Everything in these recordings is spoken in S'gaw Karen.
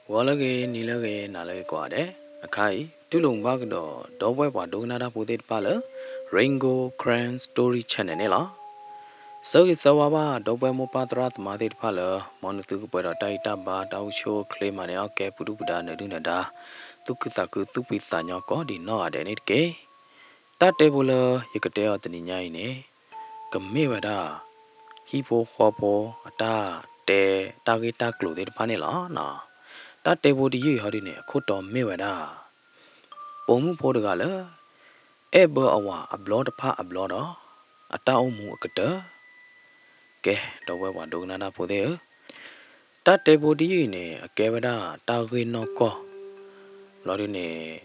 ဂီၤလၢအဂ့ၤ, နံၤလၢအဂ့ၤ, နၤလၢအဂ့ၤကိးဂၤဒဲး, အခါအံၤ တူၢ်လိာ်မုာ်ဘၣ်ကဒီး ဒီပုၢ်ဝဲၢ်ပှၤဒိကနၣ်တၢ်ဖိသ့ၣ်တဖၣ်လၢ Rain Gold Karen Story Channel န့ၣ်လီၤ. ဆၢဂ့ၤဆၢဝါဘၣ် ဒီပုၢ်ဝဲၢ်မိၢ်ပၢ်သရၣ်သမါသ့ၣ်တဖၣ်လၢ မ်နသုကပှဲၤဒီးတၢ်ဂံၢ်တၢ်ဘါ တၢ်အိၣ်ဆူၣ်အိၣ်ချ့ မၤန့ၢ်အီၣ်ကဲ ပူၤဒုၣ်ပူၤဒါ နၢၤဒုၣ်နၢၤဒါ သူၣ်ခုသးခု သူၣ်ဖှံသးညီ ကိးဒံးနီၢ်ဂၤဒဲးန့ၣ်တက့ၢ်. တၢ်တဲဖိလၢယကတဲအီၤတနံၤညါအံၤန့ၣ် ကမ့ၢ်ဝဲဒၣ် ဟံၣ်ဖိဃီဖိအတၢ်တဲ တၢ်ဂ့ၢ်တၢ်ကျိၤသ့ၣ်တဖၣ်န့ၣ်လီၤ. တၢ်တဲဖိတယုၢ်အံၤဟီဒုန့ၣ် အခိၣ်တီမ့ၢ်ဝဲဒၣ် ပိာ်မုၣ်ဖိတဂၤလၢ အဲၣ်ဘၢအဝၤအဘျီတဖၣ်အဘျီဒီး အတၢ်အိၣ်မူအကတၢၢ်. ကဲ ဒီပုၢ်ဝဲၢ်ပှၤဒိကနၣ်တၢ်ဖိသ့ၣ်ဧၢ, တၢ်တဲဖိတယုၢ်အံၤန့ၣ် အကဲဝဲဒၣ်တၢ်ဂ့ၢ်နီၢ်ကီၢ် ဘျီဒုန့ၣ်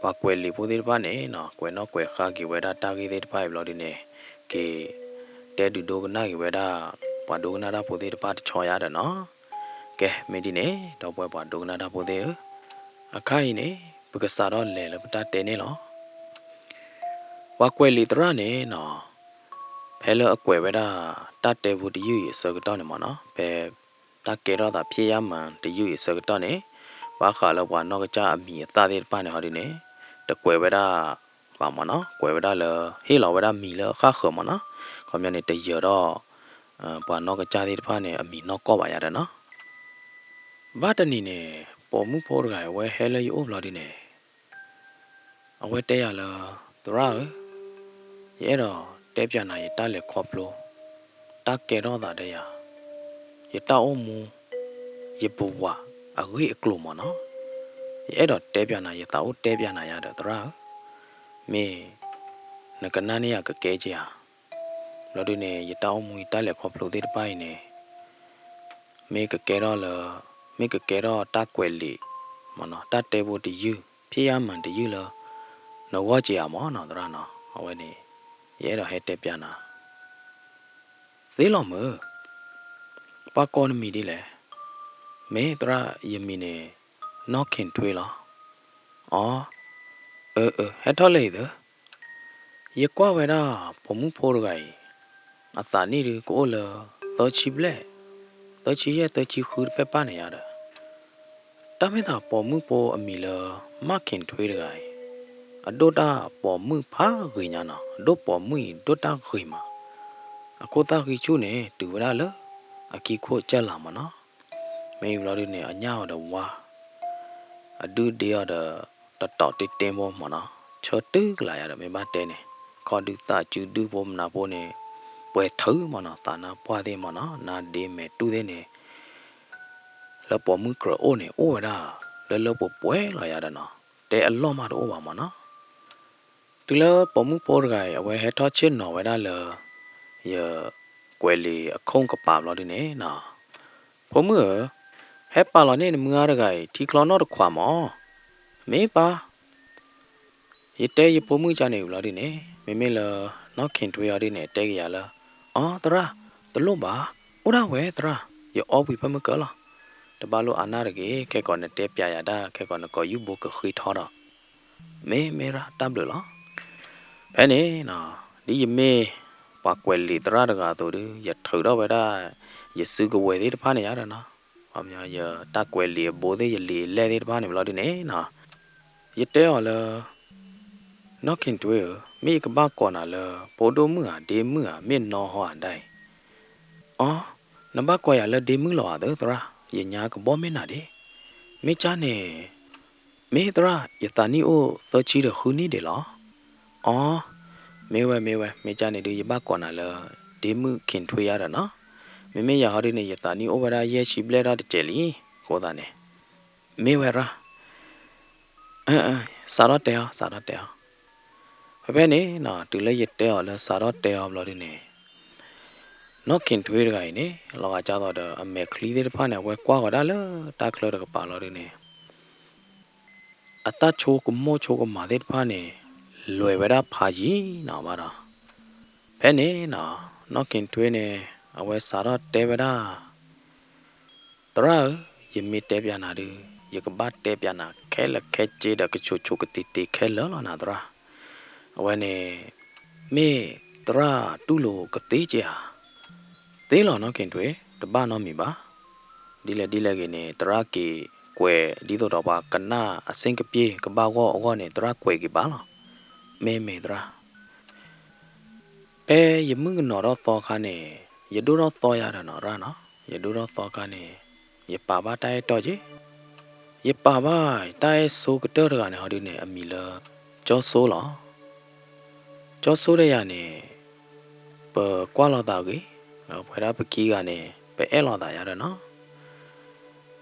ပှၤကွဲးလံာ်ဖိသ့ၣ်တဖၣ်န့ၣ် ကွဲးနီၣ်ကွဲးဃါက့ၤဝဲဒၣ်တၢ်ဂ့ၢ်သ့ၣ်တဖၣ်အံၤဘျီဒုန့ၣ် က့ၤတဲဒုးဒိကနၣ်က့ၤဝဲဒၣ် ပှၤဒိကနၣ်တၢ်ဖိသ့ၣ်တဖၣ်တဆီယါဒီးနီၤ. ကဲ မ့ၢ်ဒ်န့ၣ် ဒီပုၢ်ဝဲၢ်ပှၤဒိကနၣ်တၢ်ဖိသ့ၣ်ဧၢ, အခါအံၤန့ၣ် ပကစးထီၣ်လဲၤလၢပတၢ်တဲန့ၣ်လီၤ. ပှၤကွဲးလံာ်သရၣ်န့ၣ်နီၤ ဖဲလၢအကွဲးဝဲဒၣ် တၢ်တဲဖိတယုၢ်အံၤအဆၢကတီၢ်န့ၣ်မ့ၢ်နီၤ ဖဲ တၢ်ကဲထီၣ်သးဖျ့ယါမၤတယုၢ်အံၤအဆၢကတီၢ်န့ၣ် ဘၣ်ဃးလၢပှၤနီၢ်ကစၢ်အမံၤအသၣ်သ့ၣ်တဖၣ်န့ၣ်ဟီဒုန့ၣ် တကွဲးဝဲဒၣ်ဘၣ်မ့ၢ်နီၤ ကွဲးဝဲဒၣ်လၢ ဟ့ၣ်လီၤဝဲဒၣ်မံၤလၢအဃၣ်ဃၢၤမ့ၢ်နီၤ ခီပညီန့ၣ် တယၢၤထီၣ် ပှၤနီၢ်ကစၢ်သ့ၣ်တဖၣ်န့ၣ် အမံၤနီၢ်ကီၢ်ဘၣ်ယါဒီးနီၤ. ဘၣ်တနံၤန့ၣ် ပိာ်မုၣ်ဖိတဂၤအံၤ အဝဲဟဲလၢယအိၣ်ဘျီဒုန့ၣ် အဝဲတဲယၤလၢ သရၣ်ဧၢ, ယအဲၣ်ဒိးတဲပၠးနၤယတၢ်လဲၤခီဖျိ, တၢ်ကဲထီၣ်သးဒီးယၤ, ယတၢ်အိၣ်မူ, ယပဝးအဂ့ၢ်အကျိၤမ့ၢ်နီၤ, ယအဲၣ်ဒိးတဲပၠးနၤ ယသးအိၣ်တဲပၠးနၤယါဒီးသရၣ်ဧၢ, မ့ၢ်နကနၣ်န့ၢ်ယၤကကဲက့ၤဧါ. ဘျီဒုန့ၣ် ယတၢ်အိၣ်မူ ယတၢ်လဲၤခီဖျိသ့ၣ်တဖၣ်အံၤန့ၣ် မ့ၢ်ကကဲထီၣ်လၢ မ့ၢ်ကကဲထီၣ်တၢ်ကွဲးလံာ်မ့ၢ်နီၤ တၢ်တဲဖိတယုၢ် ဖျ့ယါမၤတယုၢ်လၢ နဂီၢ်က့ၤဧါမ့ၢ်နီၤ သရၣ်နီၤ. အဝဲန့ၣ် ယအဲၣ်ဒိးဟဲတဲပၠးနၤ သ့လီၤမုၢ်, ပှၤကိးနမံၤဒ်လဲၣ်. မ့ၢ်သရၣ် ယမံၤန့ၣ် နီၢ်ခ့ၣ်ထွ့လီၤ. အီ, အၢ အၢ ဟဲထီၣ်လၢအံၤသၢ, ယကွၢ်ဝဲဒၣ်ပိာ်မုၣ်ဖိတဂၤအံၤ အသးနံၣ်ဒုးကအိၣ်လၢ သၢဆံဘျဲၣ်, သၢဆံယဲၢ် သၢဆံဃုတဖျၢၣ်ပၢ်န့ၣ်ယါဒီး တၢ်မ့ၢ်သးပိာ်မုၣ်ဖိအမံၤလၢ မၢ်ခ့ၣ်ထွ့တဂၤအံၤ အဒိၣ်တၢ်ပိာ်မုၣ်ဖးဂ့ၤညါနီၤ, အဒိၣ်ပိာ်မုၣ်အံၤဒိၣ်တၢ်ဂ့ၤမး, အခိၣ်သၣ်ဃံဆူၣ်န့ၣ် တုၤဝဲဒၣ်လၢ အခံခိၣ်ကၢၢ်လၤမ့ၢ်နီၤ. မ့ၢ်ဘျီဒုန့ၣ် အညၣ်အီၤဒီးဝါ, အဒုးဒ့အီၤဒီး တတီၤတ့တ့ဖိမ့ၢ်နီၤ, ဆၢတုၤကလာ်ယါဒီး မ့ၢ်ဘၣ်တဲန့ၣ် ခီဒုးသးစုဒုဖိမနၤဖိန့ၣ် ပှဲၤထုးမ့ၢ်နီၤ, သးနါပှၢ်သ့ၣ်မ့ၢ်နီၤ, နါဒ့မဲာ်တူၢ်သ့ၣ်န့ၣ် လၢပိာ်မုၣ်ကြၢးအိၣ်န့ၣ် အိၣ်ဝဲဒၣ် လၢလၢပှဲၤပှဲၤလီၤယါဒီးနီၤ, တဲအလီၢ်မးတအိၣ်ဘၣ်မ့ၢ်နီၤ. တုၤလၢပိာ်မုၣ်ဖိတဂၤအံၤ အဝဲဟဲထီၣ်ဆ့ၣ်နီၤဝဲဒၣ်လၢ ယကွဲးလံာ်အခိၣ်ကပၤဘျီဒုန့ၣ်နီၤ, ဖိမုၣ်ဧၢ, ဟဲပာ်လီၤန့ၢ်နမုၢ်ဂၤတဂၤအံၤ ထံချီနီၣ်တခွးမး, မ့ၢ်ပၢ် ယတဲယဖိမုၣ်ကန့ၣ်ဘျီဒုန့ၣ် မ့မ့ၢ်လၢ နီၢ်ခ့ၣ်ထွ့အီၤဒုန့ၣ် တဲက့ၤယၤလၢ အီ သရၣ်, တလိၣ်ဘၣ်, အိၣ်ဒၣ်ဝဲသရၣ်, ယအီပှံၤဖၢမုၢ်ကၢလီၤ, တဘၣ်လိၣ်အါနၢ်တဂ့ၤ, ခဲကိာ်နတဲပၠးယၤတၢ် ခဲကိာ်နကိးယူၢ်ဘိကဃ့ထီဒီး မ့ၢ်မ့ၢ်ရၣ်တၢ်ဘျုးလီၤ. ဖဲန့ၣ်နီၤ ဒ်ယမ့ၢ်ပှၤကွဲးလံာ်သရၣ်တဂၤအသိးဒု ယထုးထီၣ်ဝဲဒၣ် ယစုကဝဲၤသ့ၣ်တဖၣ်န့ၣ်ယါဒီးနီၤ, ခီပညီ ယတၢ်ကွဲးလံာ်အဘိသ့ၣ် ယလံာ်အလဲၢ်သ့ၣ်တဖၣ်န့ၣ်ဘျီဒုန့ၣ်နီၤ, ယတဲအီၤလၢ နီၢ်ခ့ၣ်ထွ့ဧၢ, မ့ၢ်ယကဘၣ်ကိးနၤလၢ ဖိဒိၣ်မုၣ်ဧါ ဒ့မုၣ်ဧါ မ့ၢ်နီၢ်ဟီဧါဒၣ်အံၤ, အီ, နဘၣ်ကိးယၤလၢဒ့မုၣ်လီၤဧါသၢသရၣ်, ယညါကဘီမ့ၢ်နၤဒ့, မ့ၢ်ကၢ်န့ၣ် မ့ၢ်သရၣ် ယသးနံၣ်အိၣ်သၢဆံဒီးဃုနံၣ်ဒံးလီၤ. အီ, မ့ၢ်ဝဲ မ့ၢ်ဝဲ မ့ၢ်ကၢ်န့ၣ်ဒုး ယဘၣ်ကိးနၤလၢ ဒ့မုၣ်ခ့ၣ်ထွ့ယါဒီးနီၤ, မ့မ့ၢ်ယၤဟီဒုန့ၣ် ယသးနံၣ်အိၣ်ဝဲဒၣ်ယဲၢ်ဆံဘျဲၣ်ထီၣ်တစဲးလံ, အဃိသတးန့ၣ် မ့ၢ်ဝဲရၣ် စးထီၣ်တဲအီၤ စးထီၣ်တဲအီၤ. ဖဲဖဲန့ၣ်နီၤ တုၤလၢယတဲအီၤလၢစးထီၣ်တဲအီၤဘျီဒုန့ၣ် နီၢ်ခ့ၣ်ထွ့တဂၤအံၤန့ၣ် လီၤဂာ်ကၢ်သိးဒီးအမဲာ်ချံသ့ၣ်တဖၣ်န့ၣ် အဝဲကွၢ်ဃီၤဒၣ်လၢတၢ်ချၢတကပၤလီၤဒုန့ၣ် အတၢ်ဆိကမိၣ်ဆိကမးသ့ၣ်တဖၣ်န့ၣ် လဲၤဝဲဒၣ်ဖးယံၤနီၤဘၣ်ဒီး ဖဲန့ၣ်နီၤ နီၢ်ခ့ၣ်ထွ့န့ၣ် အဝဲစးထီၣ်တဲဝဲဒၣ် သရၣ်ဧၢ, ယမ့ၢ်တဲပၠးနၤဒုး ယကဘၣ်တဲပၠးနၤခဲလၢာ်ခဲဆ့ဒီးကဆိးဆိးကတ့ၤတ့ၤခဲလၢာ်လီၤနၤသရၣ်. အဝဲန့ၣ် မ့ၢ်သရၣ်တူၢ်လိာ်ကသ့က့ၤဧါ. သ့လီၤနီၢ်ခ့ၣ်ထွ့ တဘၣ်နီတမံၤဘၣ်. ဒ်လဲၣ်ဒ်လဲၣ်ဂ့ၤန့ၣ် သရၣ်က့ၤ ပှၤကွဲးဒ်သိးဒီးပှၤကနၣ်အဆ့ၣ်ကပ့ၢ်ကဘၣ်ဂီၢ်အဂီၢ်န့ၣ် သရၣ်ကွဲးက့ၤဘၣ်လီၤ. မ့ၢ်မ့ၢ်သရၣ် ဖဲယမုၢ်ကနီၤထီၣ်သီခါန့ၣ် ယဒိၣ်ထီၣ်သီယၤဒီးနီၤရၣ်နီၤ, ယဒိၣ်ထီၣ်သီခါန့ၣ် ယပာ်ဘၣ်တၢ်အဲၣ်တီက့ၤ, ယပာ်ဘၣ်တၢ်အဲၣ်ဆိကတၢၢ်တဂၤန့ၣ် ဟီဒုန့ၣ် အမံၤလၢ ကၠီဆိလီၤ. ကၠီဆိဒီးယၤန့ၣ် ပကွၢ်လိာ်သးဂ့ၤ, ဒီးပဝဲဒၣ်ပခံဂၤန့ၣ် ပအဲၣ်လိာ်သးယၤဒီးနီၤ.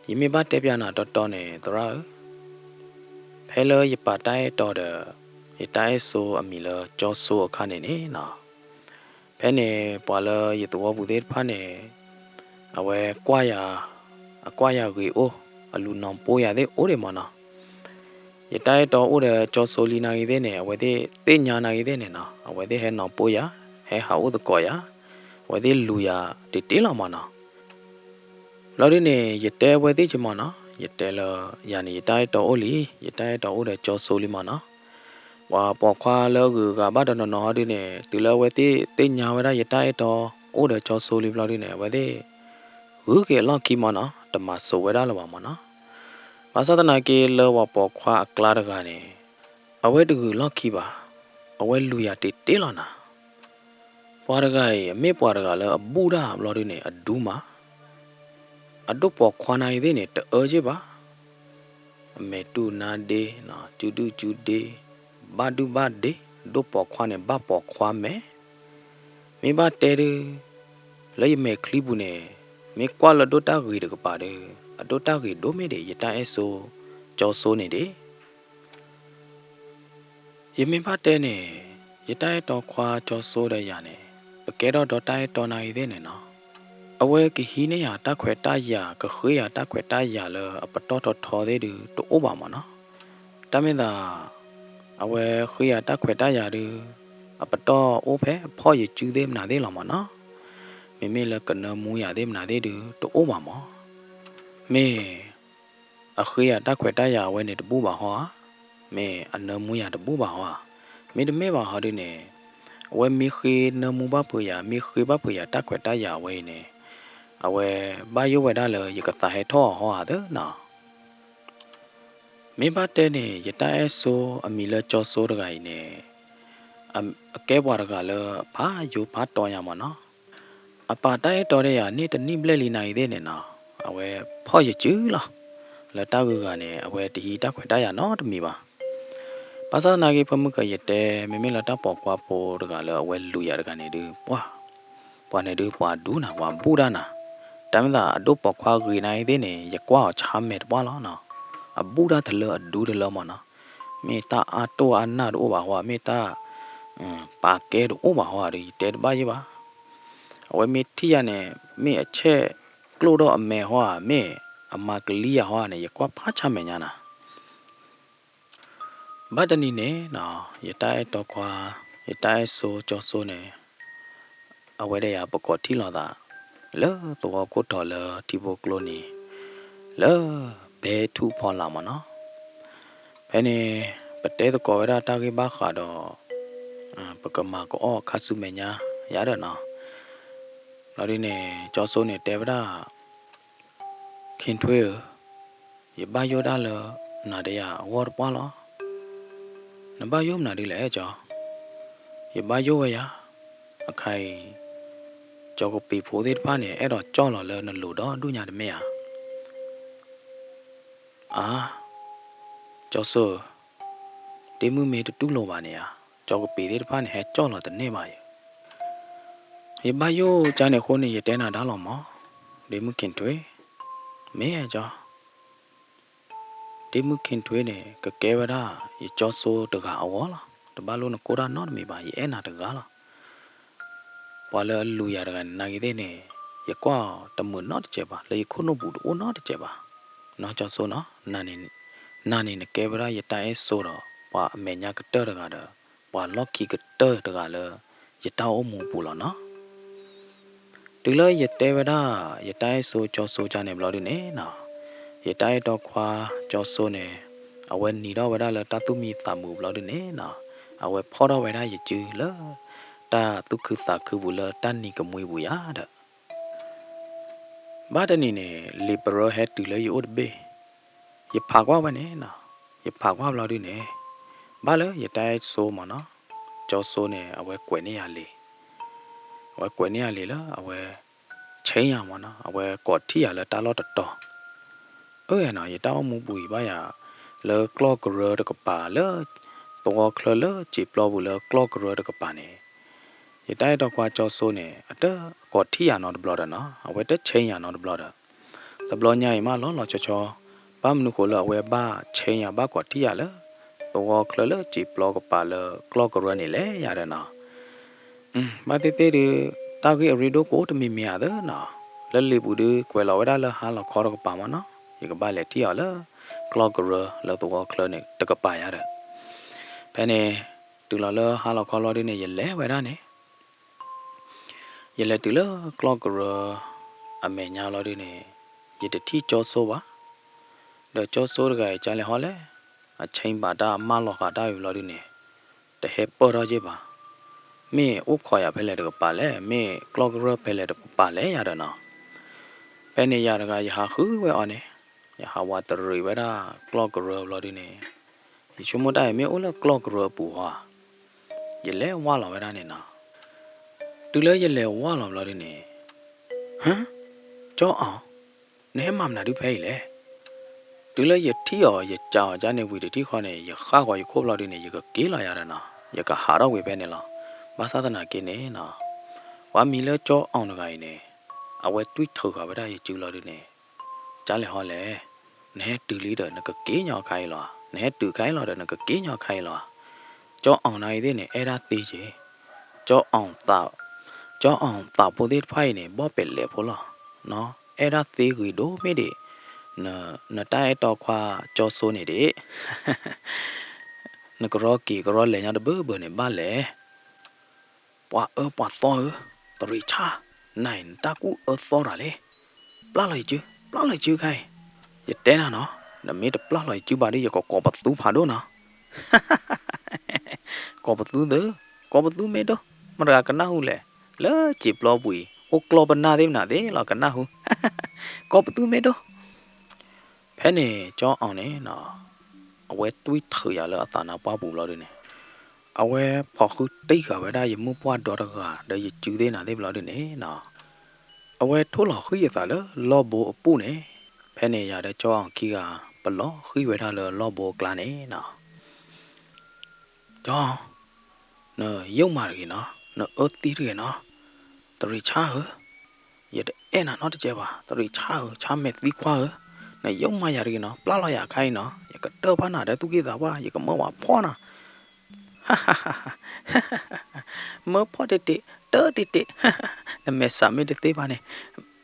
ယမ့ၢ်ဘၣ်တဲပျးနၤတီတီန့ၣ် သရၣ်ဧၢ, ဖဲလၢယပာ်တၢ်အဲၣ်တီဒီး ယတၢ်အဲၣ်ဆိအမံၤလၢကၠီဆိအခါန့ၣ်န့ၣ်နီၤ, ဖဲန့ၣ်ပှၤလၢယသဝီပူၤသ့ၣ်တဖၣ်န့ၣ် အဝဲကွၢ်ယၤ, အကွၢ်ယၤဂ့ၤအိၣ်, အလူၤနီၢ်ပိယၤသ့ၣ်အိၣ်ဒံးမးနီၤ. ယတၢ်အဲၣ်တီအိၣ်ဒီးကၠီဆိလံနာ်ဂ့ၤသ့ၣ်န့ၣ် အဝဲသ့ၣ်သ့ၣ်ညါနာ်ဂ့ၤသ့ၣ်န့ၣ်နီၤ, အဝဲသ့ၣ်ဟဲနီၢ်ပိယၤ, ဟဲဟးအိၣ်သကိးယၤ, အဝဲသ့ၣ်လူၤယၤတ့ၢ်တ့ၢ်လီၤမးနီၤ. ဘျီဒုန့ၣ် ယတဲအဝဲသ့ၣ်က့ၤမးနီၤ, ယတဲလၢ ယၤန့ၣ် ယတၢ်အဲၣ်တီအိၣ်လံ, ယတၢ်အဲၣ်တီအိၣ်ဒီးကၠီဆိလံမးနီၤ. ပှၤပိာ်ခွါလၢအဂုၤအဂၤဘၣ်ဒီးနီၢ်နီၢ်ဟီဒုန့ၣ် တုၤလၢအဝဲသ့ၣ်သ့ၣ်ညါဝဲဒၣ်ယတၢ်အဲၣ်တီအိၣ်ဒီးကၠီဆိလံဘျီဒုန့ၣ် အဝဲသ့ၣ် ဂုၤက့ၤအလီၢ်ခံမးနီၤ, တမၤစိးဝဲဒၣ်လၢၤဘၣ်မးနီၤ. ဘၣ်ဆၣ်သနာ်က့လၢပှၤပိာ်ခွါအကျါတဂၤန့ၣ် အဝဲတဂုၤလီၢ်ခံဘၣ်, အဝဲလူၤယၤတ့ၢ်တ့ၢ်လီၤနၤ. ပှၤတဂၤအံၤ အမ့ၢ်ပှၤတဂၤလၢအဘူၣ်တၢ်ဘျီဒုန့ၣ် အဒူမး, အဒိၣ်ပိာ်ခွါနာ်ဂ့ၤသ့ၣ်န့ၣ် တအၢက့ၢ်ဘၣ်, အမဲာ်တူၢ်နါဒ့, စုဒုၣ်စုဒ့, ဘၣ်ဒုၣ်ဘၣ်ဒ့, ဒိၣ်ပိာ်ခွါန့ၣ် ဘၣ်ပိာ်ခွါမဲာ်. မ့ၢ်ဘၣ်တဲဒု လၢယမဲာ်ချံပူၤန့ၣ် မ့ၢ်ကွၢ်လၢအဒိၣ်တၢ်ဂ့ၤတကပၤဒီး အဒိၣ်တၢ်ဂ့ၤဒိၣ်မ့ၢ်ဒံး ယတၢ်အဲၣ်ဆိကၠီဆိန့ၣ်ဒံး. ယမ့ၢ်ဘၣ်တဲန့ၣ် ယတၢ်အဲၣ်တီခွါကၠီဆိဒီးယၤန့ၣ် ပကဲထီၣ်ဒီးတၢ်အဲၣ်တီနာ်ဂ့ၤသ့ၣ်န့ၣ်နီၤ. အဝဲကဟံးန့ၢ်ယၤတၢ်ခွဲးတၢ်ယာ် ကဃ့ယၤတၢ်ခွဲးတၢ်ယာ်လၢအပတီၢ်ထီထီသ့ၣ်ဒု တအိၣ်ဘၣ်မးနီၤ. တၢ်မ့ၢ်သး အဝဲဃ့ယၤတၢ်ခွဲးတၢ်ယာ်ဒု အပတီၢ်အိၣ်ဖဲအဖီၣ်ယစုသ့ၣ်မနုၤသ့ၣ်လီၤမးနီၤ. မ့မ့ၢ်လၢကနၢမူယၤသ့ၣ်မနုၤသ့ၣ်ဒု တအိၣ်ဘၣ်မး. မ့ၢ် အဃ့ယၤတၢ်ခွဲးတၢ်ယာ်အဝဲန့ၣ်တဘူၣ်ဘၣ်ဟီဧါ, မ့ၢ်အနၢမူယၤတဘူၣ်ဘၣ်ဟီဧါ, မ့တမ့ၢ်ဘၣ်ဟီဒုန့ၣ် အဝဲမ့ၢ်ဃ့နၢမူဘၣ်ဖုးယၤ မ့ၢ်ဃ့ဘၣ်ဖုးယၤတၢ်ခွဲးတၢ်ယာ်အဝဲအံၤန့ၣ် အဝဲဘၣ်ယိၣ်ဝဲဒၣ်လၢယကသးဟဲထီၣ်အီၤဟီဧါသၢနီၤ. မ့ၢ်ဘၣ်တဲန့ၣ် ယတၢ်အဲၣ်ဆိအမံၤလၢကၠီဆိတဂၤအံၤန့ၣ် အကဲပှၤတဂၤလၢဖးယိဖးတီညါမးနီၤ. အပာ်တၢ်အဲၣ်တီဒီးယၤန့ၢ်တနံၣ်ဘျဲၣ်လံနာ်ဂ့ၤသ့ၣ်န့ၣ်နီၤ အဝဲဖီၣ်ယစုလီၤ. လၢတၢ်ဂုၤဂၤန့ၣ် အဝဲတဟံးတၢ်ခွဲးတၢ်ယာ်နီတမံၤဘၣ်. ဘၣ်ဆၣ်သနာ်က့ ဖၢမုၢ်ကယတဲ မ့မ့ၢ်လၢတၢ်ပိာ်ခွါဖိတဂၤလၢအဝဲလူၤယၤတဂၤန့ၣ်ဒု ပှၤ ပှၤန့ၣ်ဒု ပှၤဒူနၤ ပှၤဘူၣ်တၢ်နၤ. တၢ်မ့ၢ်သးအဒိၣ်ပိာ်ခွါဂ့ၤနာ်ဂ့ၤသ့ၣ်န့ၣ် ယကွၢ်အီၤဆါမဲာ်တပှၢ်လီၤနီၤ. အဘူၣ်တၢ်တလၢအဒူတလၢမးနီၤ. မ့ၢ်တၢ်အါတိၢ်အါနၢ်တအိၣ်ဘၣ်ဟီ မ့ၢ်တၢ် ပာ်ကဲတအိၣ်ဘၣ်ဟီဒီး ယတဲတဘၣ်ယဲၢ်ဘၣ်. အဝဲမ့ၢ်ထံၣ်ယၤန့ၣ် မ့ၢ်အဆဲးကျိၣ်ထီၣ်အမဲာ်ဟီဧါ မ့ၢ်အမၤကလံယၤဟီဧါန့ၣ် ယကွၢ်ဖးဆါမဲာ်ညါနၤ. ဘၣ်တနံၤန့ၣ်နီၤ ယတၢ်အဲၣ်တီခွါ ယတၢ်အဲၣ်ဆိကၠီဆိန့ၣ် အဝဲဒီးယၤပကိးထံၣ်လိာ်သး လၢသဝီခိၣ်တီလၢထံဖိကျိနံၤ လၢဘဲထူၣ်ဖီလာ်မးနီၤ. ဖဲန့ၣ် ပတဲသကိးဝဲဒၣ်တၢ်ဂ့ၢ်ဘၣ်ဃးဒီး ပကမၤကအီၣ်ခါဆူမဲာ်ညါယၤဒီးနီၤ. လီၤဒုန့ၣ် ကၠီဆိန့ၣ်တဲဝဲဒၣ် ခ့ထွ့ဧၢ, ယဘၣ်ယိၣ်ဒၣ်လၢနၤဒီးယၤအဂီၢ်တပှၢ်လီၤ. နဘၣ်ယိၣ်မနုၤဒ်လဲၣ်ကၠီ. ယဘၣ်ယိၣ်ဝဲယၤ, အခါအံၤ ကၠီကပ့ၤဖိသ့ၣ်တဖၣ်န့ၣ် အဲၣ်ဒိးကၠီၣ်လီၤလၢနလိၤဒီဒူၣ်ညါတမ့ၢ်ဧါ. အါ, ကၠီဆိဧၢ, ဒ့မုၢ်မ့ၢ်တတူၢ်လိာ်ဘၣ်န့ၣ်ဧါ, ကၠီကပ့ၤသ့ၣ်တဖၣ်န့ၣ် ဟဲကၠီၣ်လီၤတန့ၢ်ဘၣ်ယၤ. ယဘၣ်ယိၣ်ကၠါန့ၣ်အဃိန့ၣ် ယတဲနၤဒၣ်လီၤမး, ဒ့မုၢ်ခ့ထွ့, မ့ၢ်ကၠီ ဒ့မုၢ်ခ့ထွ့န့ၣ် ကကဲဝဲဒၣ်ယကၠီဆိတဂၤအဂီၢ်လီၤ. တဘၣ်လိၣ်နကိၢ်တၢ်နီတမံၤဘၣ်, ယအဲၣ်နၤတဂၤလီၤ. ပှၤလၢအလူၤယၤတဂၤန့ၣ် နာ်ဂ့ၤသ့ၣ်န့ၣ် ယကွၢ်အီၤတမုာ်နီတစဲးဘၣ်, လၢယခိၣ်နူာ်ပူၤတအိၣ်နီတစဲးဘၣ်. နီၢ်ကၠီဆိနီၤ, နၤန့ၣ်နကဲဝဲဒၣ်ယတၢ်အဲၣ်ဆိဒီး ပှၤအမဲာ်ညါကတၢၢ်တဂၤဒီး ပှၤလီၢ်ခံကတၢၢ်တဂၤလၢ ယတၢ်အိၣ်မူအပူၤလီၤနီၤ. တုၤလၢယတဲဝဲဒၣ် ယတၢ်အဲၣ်ဆိကၠီဆိကၠါန့ၣ်ဘျီဒုန့ၣ်နီၤ, ယတၢ်အဲၣ်တီခွါကၠီဆိန့ၣ် အဝဲနံၤထီၣ်ဝဲဒၣ်လၢတၢ်သူၣ်မံသးမုာ်ဘျီဒုန့ၣ်နီၤ, အဝဲဖီၣ်ထီၣ်ဝဲဒၣ်ယစုလၢ တၢ်သူၣ်ခုသးခုပူၤလၢတၢ်နံၤကမှံပူၤယၤဒီး ဘၣ်တနံၤန့ၣ် လံာ်ပရၢဟဲတုၤလၢယအိၣ်တဘ့ၣ် ယဖးကွၢ်ဝဲန့ၣ်နီၤ, ယဖးကွၢ်ဘျီဒုန့ၣ်, ဘၣ်လၢယတၢ်အဲၣ်စိမၢ်နီၤ, ကၠီစိန့ၣ် အဝဲကွဲးန့ၢ်ယၤလံာ်, အဝဲကွဲးန့ၢ်ယၤလံာ်လၢအဝဲ ဆ့ယၤမၢ်နီၤ, အဝဲကိးထံၣ်ယၤလၢတၢ်လီၢ်တတီၤ, အၢနီၤ ယတၢ်အိၣ်မူပူၤအံၤဘၣ်ယၤ လၢကျီၢ်ကရၢတကပၤလၢ သဝီချၢလၢစံာ်ပျီပူၤလၢကျီၢ်ကရၢတကပၤန့ၣ်, ယတၢ်အဲၣ်တီခွါကၠီစိန့ၣ် အတကိးထံၣ်ယၤနီတဘျီဒီးနီၤ, အဝဲတဆ့ယၤနီတဘျီဒီး တဘျီညါအံၤမးလီၤလီၤဆီဆီ, ဘၣ်မနုၤဃိလၢအဝဲဘၣ်ဆ့ယၤဘၣ်ကိးထံၣ်ယၤလၢ သဝီချၢလၢစံာ်ပျီကပၤလၢကျီၢ်ကရၢန့ၣ်လဲၣ်ယၤဒီးနီၤ, ဘၣ်သ့ၣ်သ့ၣ်ဒုး တၢ်ဂ့ၢ်အရ့ဒိၣ်ကိးတမံၤမံၤဧါသၢနီၤ, လၢလံာ်ပူၤဒုးကွဲးလီၤဝဲဒၣ်လၢဟါလီၤခီတကပၤမၢ်နီၤ, ယကဘၣ်လဲၤထံၣ်အီၤလၢ ကျီၢ်ကရၢလၢသဝီချၢန့ၣ်တကပၤယၤဒီး, ဖဲန့ၣ် တုၤလီၤလၢဟါလီၤခီလီၤဒုန့ၣ် ယလဲၤဝဲဒၣ်န့ၣ် ယလဲၤတုၤလၢကျီၢ်ကရၢ အမဲာ်ညါလီၤဒုန့ၣ်, ယတထံၣ်ကၠီစိဘၣ်, ဒီးကၠီစိတဂၤအံၤကၢ်လဲၣ်ဟီလဲၣ်, အဆ့ဘၣ်တၢ်အမၢလီၤဃာ်တၢ်ဝံၤလီၤဒုန့ၣ်, တဟဲပၢၢ်ထီၣ်က့ဘၣ်, မ့ၢ်အိၣ်ခိးယၤဖဲလဲၣ်တကပၤလဲၣ်, မ့ၢ်ကျီၢ်ကရၢဖဲလဲၣ်တကပၤလဲၣ်ယၤဒီးနီၤ, ဖဲန့ၣ်ယၤတဂၤယဟးဃုဝဲအီၤန့ၣ်, ယဟးဝးတရံးဝဲဒၣ်ကျီၢ်ကရၢဘျီဒုန့ၣ်, ယဆိကမိၣ်တၢ်အံၤမ့ၢ်အိၣ်လၢကျီၢ်ကရၢအပူၤဧါ ယလဲၤဝၢ်လီၤဝဲဒၣ်န့ၣ်နီၤ, တုၤလၢယလဲၤဝၢ်လီၤဘျီဒုန့ၣ်, ဟၢ, ကၠီအီၣ်, နဟဲမၤမနုၤဒုဖဲအံၤလဲၣ်, တုၤလၢယထံၣ်အီၤယကးအီၤကၢ်န့ၣ်ဝံၤတထံၣ်ဃီန့ၣ် ယဃၣ်ဃီၤယခိၣ်ဘျီဒုန့ၣ် ယကက့ၤလီၤယၤဒီးနီၤ, ယကဟးထီၣ်ကွံာ်ဖဲန့ၣ်လီၤ, ဘၣ်ဆၣ်သနာ်က့န့ၣ်နီၤ, ပှၤမံၤလၢကၠီအီၣ်တဂၤအံၤန့ၣ်, အဝဲတွံၢ်ထုးဃာ်ဝဲဒၣ်ယစုလီၤဒုန့ၣ်, ကၢ်လဲၣ်ဟီလဲၣ်, နဟဲတုၤလံဒီးနကက့ၤညီခါအံၤလီၤ, နဟဲတုၤခါအံၤလီၤဒီးနကက့ၤညီခါအံၤလီၤ, ကၠီအီၣ်နၤအံၤသ့ၣ်န့ၣ် အဲၣ်ဒၣ်သ့က့ၤ, ကၠီအီၣ်သး, ကၠီအီၣ်သးဖိသ့ၣ်တဖၣ်အံၤန့ၣ် ဘီၣ်ပဲာ်လဲးဖိလီၤ, နီၤ, အဲၣ်ဒၣ်သ့ဂ့ၤဒိၣ်မ့ၢ်ဒံး, နတၢ်အဲၣ်တီခွါကၠီစိန့ၣ်ဒံး နကရီက့ၤကရီလဲၤညီတဘၢဘၢန့ၣ်ဘၣ်လဲၣ်, ပှၤအၢပှၤသီဧၢ, တရံးဆၣ်, နၤအံၤနတၢ်ကူၣ်အၢသီတၢ်လံ, ပျၢ်လီၤယစု, ပျၢ်လီၤယစုခါအံၤ, ယတဲနၤနီၤ, နမ့ၢ်တပျၢ်လီၤယစုဘၣ်ဒီး ယကကိးပသူဖးဒိၣ်နီၤ ကိးပသူသၢ, ကိးပသူမ့ၢ်ဒိၣ်, မတၤတဂၤကနၢ်ဟူလဲၣ်, လၢစံာ်ပျီပူၤအံၤ အိၣ်ကျီၢ်ပနၢ်သ့ၣ်မနုၤသ့ၣ်လီၤကနၢ်ဟူ, ကိးပသူမ့ၢ်ဒိၣ်, ဖဲန့ၣ်ကၠီအီၣ်န့ၣ်နီၤ, အဝဲတွံၢ်ထုးယၤလၢအသးနါပှၢ်ပူၤဘျီဒုန့ၣ်, အဝဲဖီၣ်ဃုတံၢ်ဃာ်ဝဲဒၣ်ယမုၢ်ပှၢ်ဒီတဂၤဒီးယစုသ့ၣ်နၤသ့ၣ်ဘျီဒုန့ၣ်နီၤ, အဝဲထိၣ်လီၤဃံၢ်အသးလၢလီၢ်ဘိအပူၤန့ၣ်, ဖဲန့ၣ်ယၤဒီးကၠီအီၣ်ခံဂၤ ပလီၤဃံၢ်ဝဲဒၣ်လၢလီၢ်ဘိအကျါန့ၣ်နီၤ ကၠီ, နယိၣ်မးတဂ့ၤနီၤ, နအၢသံတဂ့ၤနီၤ, တရံးဆၣ်ဧၢ, ယတအဲၣ်နၤနီတကဲဘၣ်, တရံးဆၣ်ဧၢ, ဆၣ်မဲာ်သံခွါဧၢ, နယိၣ်မးယၤတဂ့ၤနီၤ, ပျၢ်လီၤယၤခါအံၤနီၤ, ယကတၢၢ်ဘၣ်နၤဒီးသူၣ်က့သးပှၢ်, ယကမၢပှၤဖီၣ်နၤ မၢဖီၣ်တ့ၢ်တ့ၢ်, တၢၢ်တ့ၢ်တ့ၢ်, နမဲာ်ဆှးမ့ၢ်တသ့ဘၣ်န့ၣ်,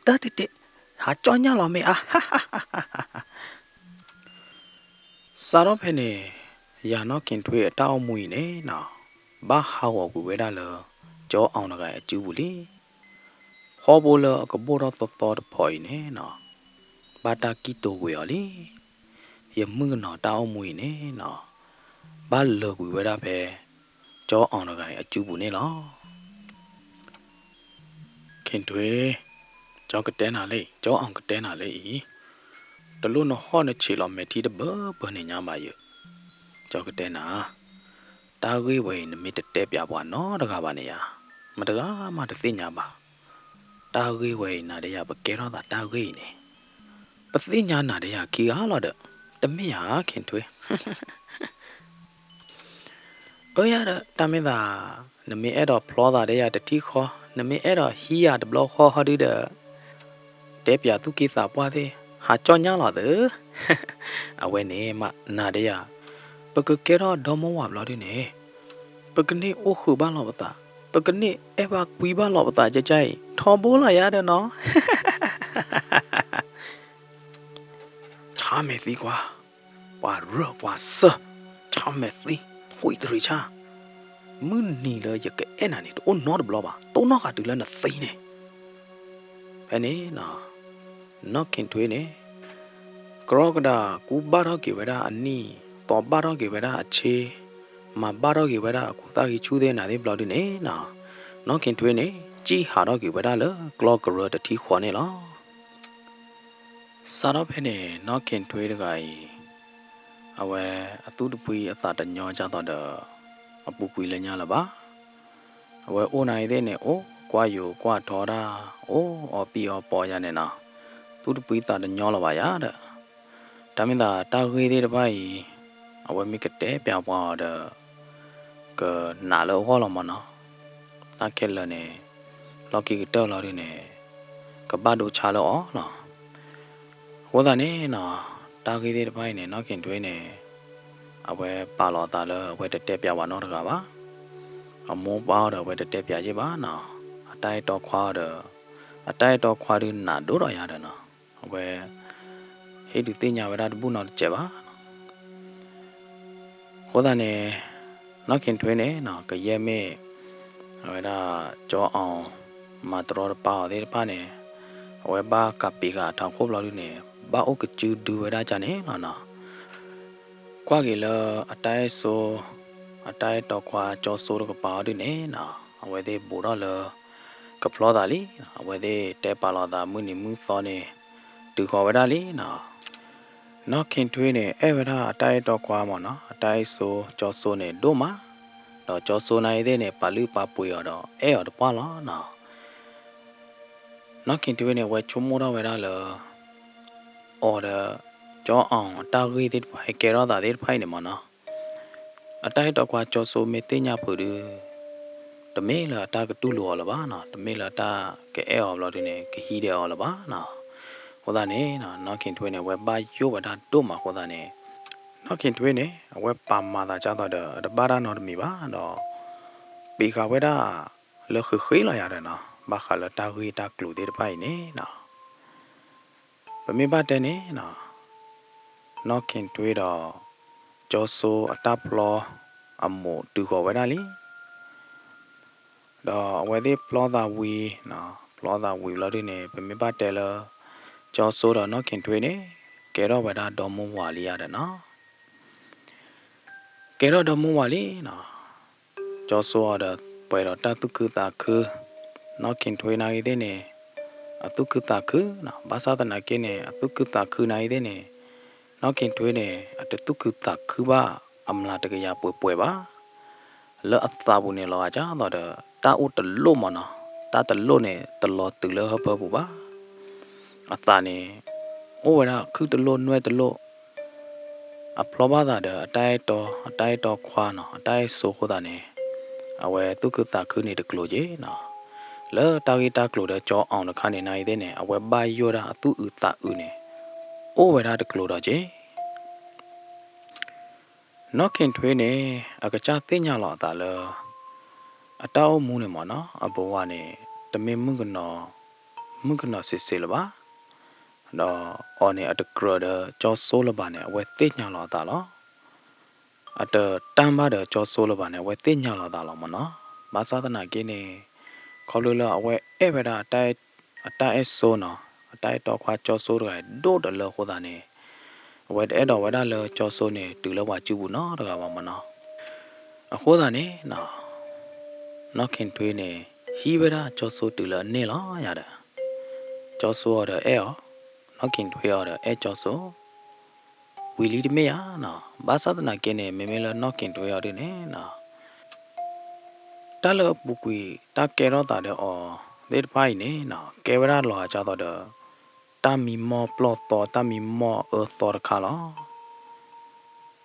တၢၢ်တ့ၢ်တ့ၢ်, ဟးကၠီၣ်ညၣ်လီၤမ့ၢ်အါ စးထီၣ်ဖဲန့ၣ်, ယၤနီၢ်ခ့ၣ်ထွ့အတၢ်အိၣ်မူအံၤန့ၣ်နီၤ, ဘၣ်ဟးဂီၤကွံာ်ဝဲဒၣ်လၢ ကၠီအီၣ်တဂၤအစုပူၤလံ. ဖီဘိလၢအကဘိၣ်ထီၣ်သီသီတဖီအံၤန့ၣ်နီၤ, ဘၣ်တၢ်ကံၣ်တိာ်ကွံာ်အီၤလံ. ယမုၣ်ကနီၤတၢ်အိၣ်မူအံၤန့ၣ်နီၤ, ဘၣ်လၢာ်ကွံာ်ဝဲဒၣ်ဖဲ ကၠီအီၣ်တဂၤအံၤအစုပူၤန့ၣ်လီၤ. ခ့ၣ်ထွ့, ကၠီကတဲနၤလၢအံၤ, ကၠီအီၣ်ကတဲနၤလၢအံၤ, တလိၣ်နဟီၣ်နဆံးလီၤမဲာ်ထံတဘၢဘၢန့ၣ်ညါဘၣ်ယၢ်. ကၠီကတဲနၤ, တၢ်ဂ့ၢ်ဝဲအံၤနမ့ၢ်တတဲပျးပှၤနီတဂၤဘၣ်န့ၣ်ဧါ, မတဂၤမးတသ့ၣ်ညါဘၣ်. တၢ်ဂ့ၢ်ဝဲအံၤနၤဒီးယၤပကဲထီၣ်သးတၢ်ဂ့ၢ်အံၤန့ၣ်, ပသ့ၣ်ညါနၤဒီးယၤခံဂၤလီၤဒီး, တမ့ၢ်ဧါ ခ့ၣ်ထွ့. အၢယၤဒီး တၢ်မ့ၢ်သး, နမ့ၢ်အဲၣ်ဒိးဖျီသးဒီးယၤတထံၣ်ဃီ, နမ့ၢ်အဲၣ်ဒိးဟံးယၤတဘျီဃီဟီဒုဒီး, တဲပျးသူၣ်က့သးပှၢ်သ့ၣ်, ဟးကၠီၣ်ညၣ်လီၤသု. အဝဲန့ၣ်မး နၤဒီးယၤ, ပကကဲထီၣ်ဒီမါဝၤဘျီဒုန့ၣ်, ပကန့ၢ်အိၣ်ဃုာ်ဘၣ်လီၤပသး, ပကန့ၢ်အဲၣ်ဘၣ်ကွံဘၣ်လီၤပသး ကၠီကၠီအံၤ ထီဘိလီၤယၤဒီးနီၤ. ဆၣ်မဲာ်သံကွၢ်, ပှၤရၢၢ်ပှၤစၢၢ်, ဆၣ်မဲာ်သံ, ထွံၣ်တရံးဆၣ်, မုၢ်နံၤလၢယကအဲၣ်နၤန့ၣ် တအိၣ်နီတဘျီဘၣ်, တိၢ်နီၣ်ဃာ်တုၤလၢနသံန့ၣ်. ဖဲန့ၣ်နီၤ, နီၢ်ခ့ၣ်ထွ့န့ၣ်, ကရီကဒးကူဘၣ်ထီၣ်က့ၤဝဲဒၣ်အနံၣ်, သီဘၣ်ထီၣ်က့ၤဝဲဒၣ်အဆ့, မၤဘၣ်ထီၣ်က့ၤဝဲဒၣ်အကူသၣ်ဂံၢ်ဆူၣ်သ့ၣ်နၤသ့ၣ်ဘျီဒုန့ၣ်နီၤ, နီၢ်ခ့ၣ်ထွ့န့ၣ် ကံၣ်ဟးထီၣ်က့ၤဝဲဒၣ်လၢကျီၢ်ကရၢတထံၣ်ဃီန့ၣ်လီၤ. စးထီၣ်ဖဲန့ၣ် နီၢ်ခ့ၣ်ထွ့တဂၤအံၤ အဝဲအသူၣ်တဖှံအသးတညီဒ်သိးဒီး အပူၤကွံာ်လၢညါလၢၤဘၣ်. အဝဲအိၣ်နၤအံၤသ့ၣ်န့ၣ် အိၣ်ကွၢ်ယိၤကွၢ်ထီတၢ် အိၣ်အီၣ်ပံအီပီယၤန့ၣ်နီၤ, သူၣ်တဖှံသးတညီလၢၤဘၣ်ယၤဒီး တၢ်မ့ၢ်သးတၢ်ဂ့ၢ်သ့ၣ်တဖၣ်အံၤ အဝဲမ့ၢ်ကတဲပျးပှၤအီၤဒီး ကနာ်လၢအဂီၢ်လီၤမၢ်နီၤ. တၢ်ခဲလၢာ်န့ၣ် လီၢ်ခံကတၢၢ်လီၤဒုန့ၣ် ကဘၣ်ဒိဆါလၢအီၤလီၤ. အဃိသတးန့ၣ်နီၤ, တၢ်ဂ့ၢ်သ့ၣ်တဖၣ်အံၤန့ၣ် နီၢ်က့ၤထွ့န့ၣ် အဝဲပာ်လီၤအသးလၢအဝဲတတဲပျးပှၤနီတဂၤဘၣ်. အမိၢ်ပၢ်အီၤဒီးအဝဲတတဲပျးက့ၤဘၣ်နီၤ. အတၢ်အဲၣ်တီခွါအီၤဒီး အတၢ်အဲၣ်တီခွါဒုနာ်ဒိၣ်ဒီးယၤဒီးနီၤ, အဝဲ ဟ့ၣ်ဒုးသ့ၣ်ညါဝဲဒၣ်တဘူၣ်နီတစဲးဘၣ်. အဃိသတးန့ၣ် နီၢ်က့ၤထွ့န့ၣ်နီၤ ကယဲၢ်မ့ၢ် အဝဲဒၣ် ကၠီအီၣ် မၤတရီတပါအီၤသ့ၣ်တဖၣ်န့ၣ် အဝဲဘၣ်ကးပံာ်ဃာ်အထးခိၣ်ဘျီဒုန့ၣ် ဘၣ်အိၣ်ကစုဒုဝဲဒၣ်ကန့ၣ်လီၤနီၤ. ကွၢ်က့ၤလၢအတၢ်အဲၣ်စိ အတၢ်အဲၣ်တီခွါကၠီစိတကပၤအီၤဒုန့ၣ်နီၤ, အဝဲသ့ၣ်ဘူးထီၣ်လၢ ကဖျီသးလံ, အဝဲသ့ၣ်တဲပာ်လီၤသးမုၢ်နံၤမုၢ်သီန့ၣ် တုၤဃီၤဝဲဒၣ်လံနီၤ. နီၢ်က့ၤထွ့န့ၣ် အဲၣ်ဝဲဒၣ်အတၢ်အဲၣ်တီခွါမၢ်နီၤ, အတၢ်အဲၣ်စိကၠီစိန့ၣ်ဒိၣ်မး, ဒီးကၠီစိနၤအံၤသ့ၣ်န့ၣ် ပာ်လုၢ်ပာ်ပှ့ၤအီၤဒီးအဲၣ်အီၤတပှၢ်လီၤနီၤ. နီၢ်က့ၤထွ့န့ၣ် အဝဲဆိကမိၣ်ထီၣ်ဝဲဒၣ်လၢ အီၤဒီး ကၠီအီၣ် အတၢ်ဂ့ၢ်သ့ၣ်တဖၣ်ဟဲကဲထီၣ်သးသ့ၣ်တဖၣ်အံၤန့ၣ်မၢ်နီၤ, အတၢ်အဲၣ်တီခွါကၠီစိမ့ၢ်သ့ၣ်ညါဖုးဒု တမ့ၢ်လၢအတၢ်ကတူၢ်လိာ်အီၤလၢၤဘၣ်နီၤ, တမ့ၢ်လၢအတၢ်ကအဲၣ်အီၤဘျီဒုန့ၣ် ကဟံးဒဲးအီၤလၢၤဘၣ်နီၤ. အဃိသတးန့ၣ် နီၢ်က့ၤထွ့န့ၣ် အဝဲဘၣ်ယိၣ်ဝဲဒၣ်ဒိၣ်မးအဃိသတးန့ၣ် နီၢ်က့ၤထွ့န့ၣ် အဝဲပာ်မၤသးဒ်သိးဒီး အတဘၣ်တၢ်နီတမံၤဘၣ်ဒီး ပံာ်ဃာ်ဝဲဒၣ်လၢဃ့ဃ့လီၤယၤဒီးနီၤ, ဘၣ်ဃးလၢတၢ်ဂ့ၢ်တၢ်ကျိၤသ့ၣ်တဖၣ်အံၤန့ၣ်နီၤ. ပမ့ၢ်ဘၣ်တဲန့ၣ်နီၤ, နီၢ်က့ၤထွ့ဒီး ကၠီစိအတၢ်ဖျီအမိၢ်တုၤဃီၤဝဲဒၣ်လံ. ဒီးအဝဲသ့ၣ်ဖျီသးဝံၤ, ဖျီသးဝံၤဘျီဒုန့ၣ် ပမ့ၢ်ဘၣ်တဲလၢ ကၠီစိဒီးနီၢ်က့ၤထွ့န့ၣ် ကဲထီၣ်ဝဲဒၣ်ဒီမါဝၤလံယၤဒီးနီၤ. ကဲထီၣ်ဒီမါဝၤလံနီၤ, ကၠီစိအီၤဒီးပှဲၤဒီးတၢ်သူၣ်ခုသးခု, နီၢ်က့ၤထွ့နၤအံၤသ့ၣ်န့ၣ် အသူၣ်ခုသးခုနီၤ, ဘၣ်ဆၣ်သနာ်က့န့ၣ် အသူၣ်ခုသးခုနၤအံၤသ့ၣ်န့ၣ် နီၢ်က့ၤထွ့န့ၣ် အတသူၣ်ခုသးခုဘၣ်အမျးတကယၤပှဲၤပှဲၤဘၣ်. လၢအသးပူၤန့ၣ်လီၤဂာ်ဒ်သိးဒီး တၢ်အိၣ်တလိၣ်မၢ်နီၤ, တၢ်တလိၣ်န့ၣ် တလီၤတုၤလၢဟၢဖၢပူၤဘၣ်. အသးန့ၣ် အိၣ်ဝဲဒၣ်ခုၣ်တလိၣ်နွဲၣ်တလိၣ်, အဖျီဘၣ်သးဒီးအတၢ်အဲၣ်တီ, အတၢ်အဲၣ်တီခွါနီၤ, အတၢ်အဲၣ်စိအဃိသတးန့ၣ် အဝဲသူၣ်ခုသးခုန့ၣ်တကျိၤက့နီၤ. လၢတၢ်ဂ့ၢ်တၢ်ကျိၤဒီးကၠီအီၣ်တခါန့ၣ် နၤအံၤသ့ၣ်န့ၣ် အဝဲဘၣ်ယိၣ်ဒၣ်အသူၣ်အုးသးအုးန့ၣ် အိၣ်ဝဲဒၣ်တကျိၤဒီးက့ နီၢ်က့ၤထွ့န့ၣ် အကစၢ်သ့ၣ်ညါလီၤအသးလၢ အတၢ်အိၣ်မူန့ၣ်မၢ်နီၤ, အဘဝန့ၣ် တမ့ၢ်မုၣ်ကနီၤ, မုၣ်ကနီၤစ့စ့လၢၤဘၣ်. ဒီးအီၤန့ၣ် အတကြၢးဒီးကၠီစိလၢၤဘၣ်န့ၣ် အဝဲသ့ၣ်ညါလီၤအသးလီၤ. အတတၢ်ဘၣ်ဒီးကၠီစိလၢၤဘၣ်န့ၣ် အဝဲသ့ၣ်ညါလီၤအသးလီၤမၢ်နီၤ. ဘၣ်ဆၣ်သနာ်က့န့ၣ် ခီဖျိလၢအဝဲအဲၣ်ဝဲဒၣ် အတၢ်အဲၣ်စိနီၤ, အတၢ်အဲၣ်တီခွါကၠီစိတဂၤအံၤဒိၣ်တလၢအဃိသတးန့ၣ် အဝဲတအဲၣ်ဒိးဝဲဒၣ်လၢကၠီစိန့ၣ် တုၤလၢပှၤစုပူၤနီတဂၤဘၣ်မၢ်နီၤ. အဃိသတးန့ၣ် နီၢ်က့ၤထွ့န့ၣ် ဟံးဝဲဒၣ်ကၠီစိတုၤလၢအန့ၢ်လီၤယၤဒီး ကၠီစိအီၤဒီးအဲၣ်အီၤ, နီၢ်က့ၤထွ့အီၤဒီးအဲၣ်ကၠီစိ ဝံၤလံတမ့ၢ်ဧါနီၤ. ဘၣ်ဆၣ်သနာ်က့န့ၣ် မ့မ့ၢ်လၢနီၢ်က့ၤထွ့အီၤဒုန့ၣ်နီၤ တၢ်လၢအပူၤကွံာ်တၢ်ကဲထီၣ်သးဒီးအီၤသ့ၣ်တဖၣ်အံၤန့ၣ်နီၤ ကဲဝဲဒၣ်လီၤဂာ်ဒ်သိးဒီး တၢ်မံမီၢ်ပျီၢ်သီ တၢ်မံမီၢ်အၢသီတခါလီၤ.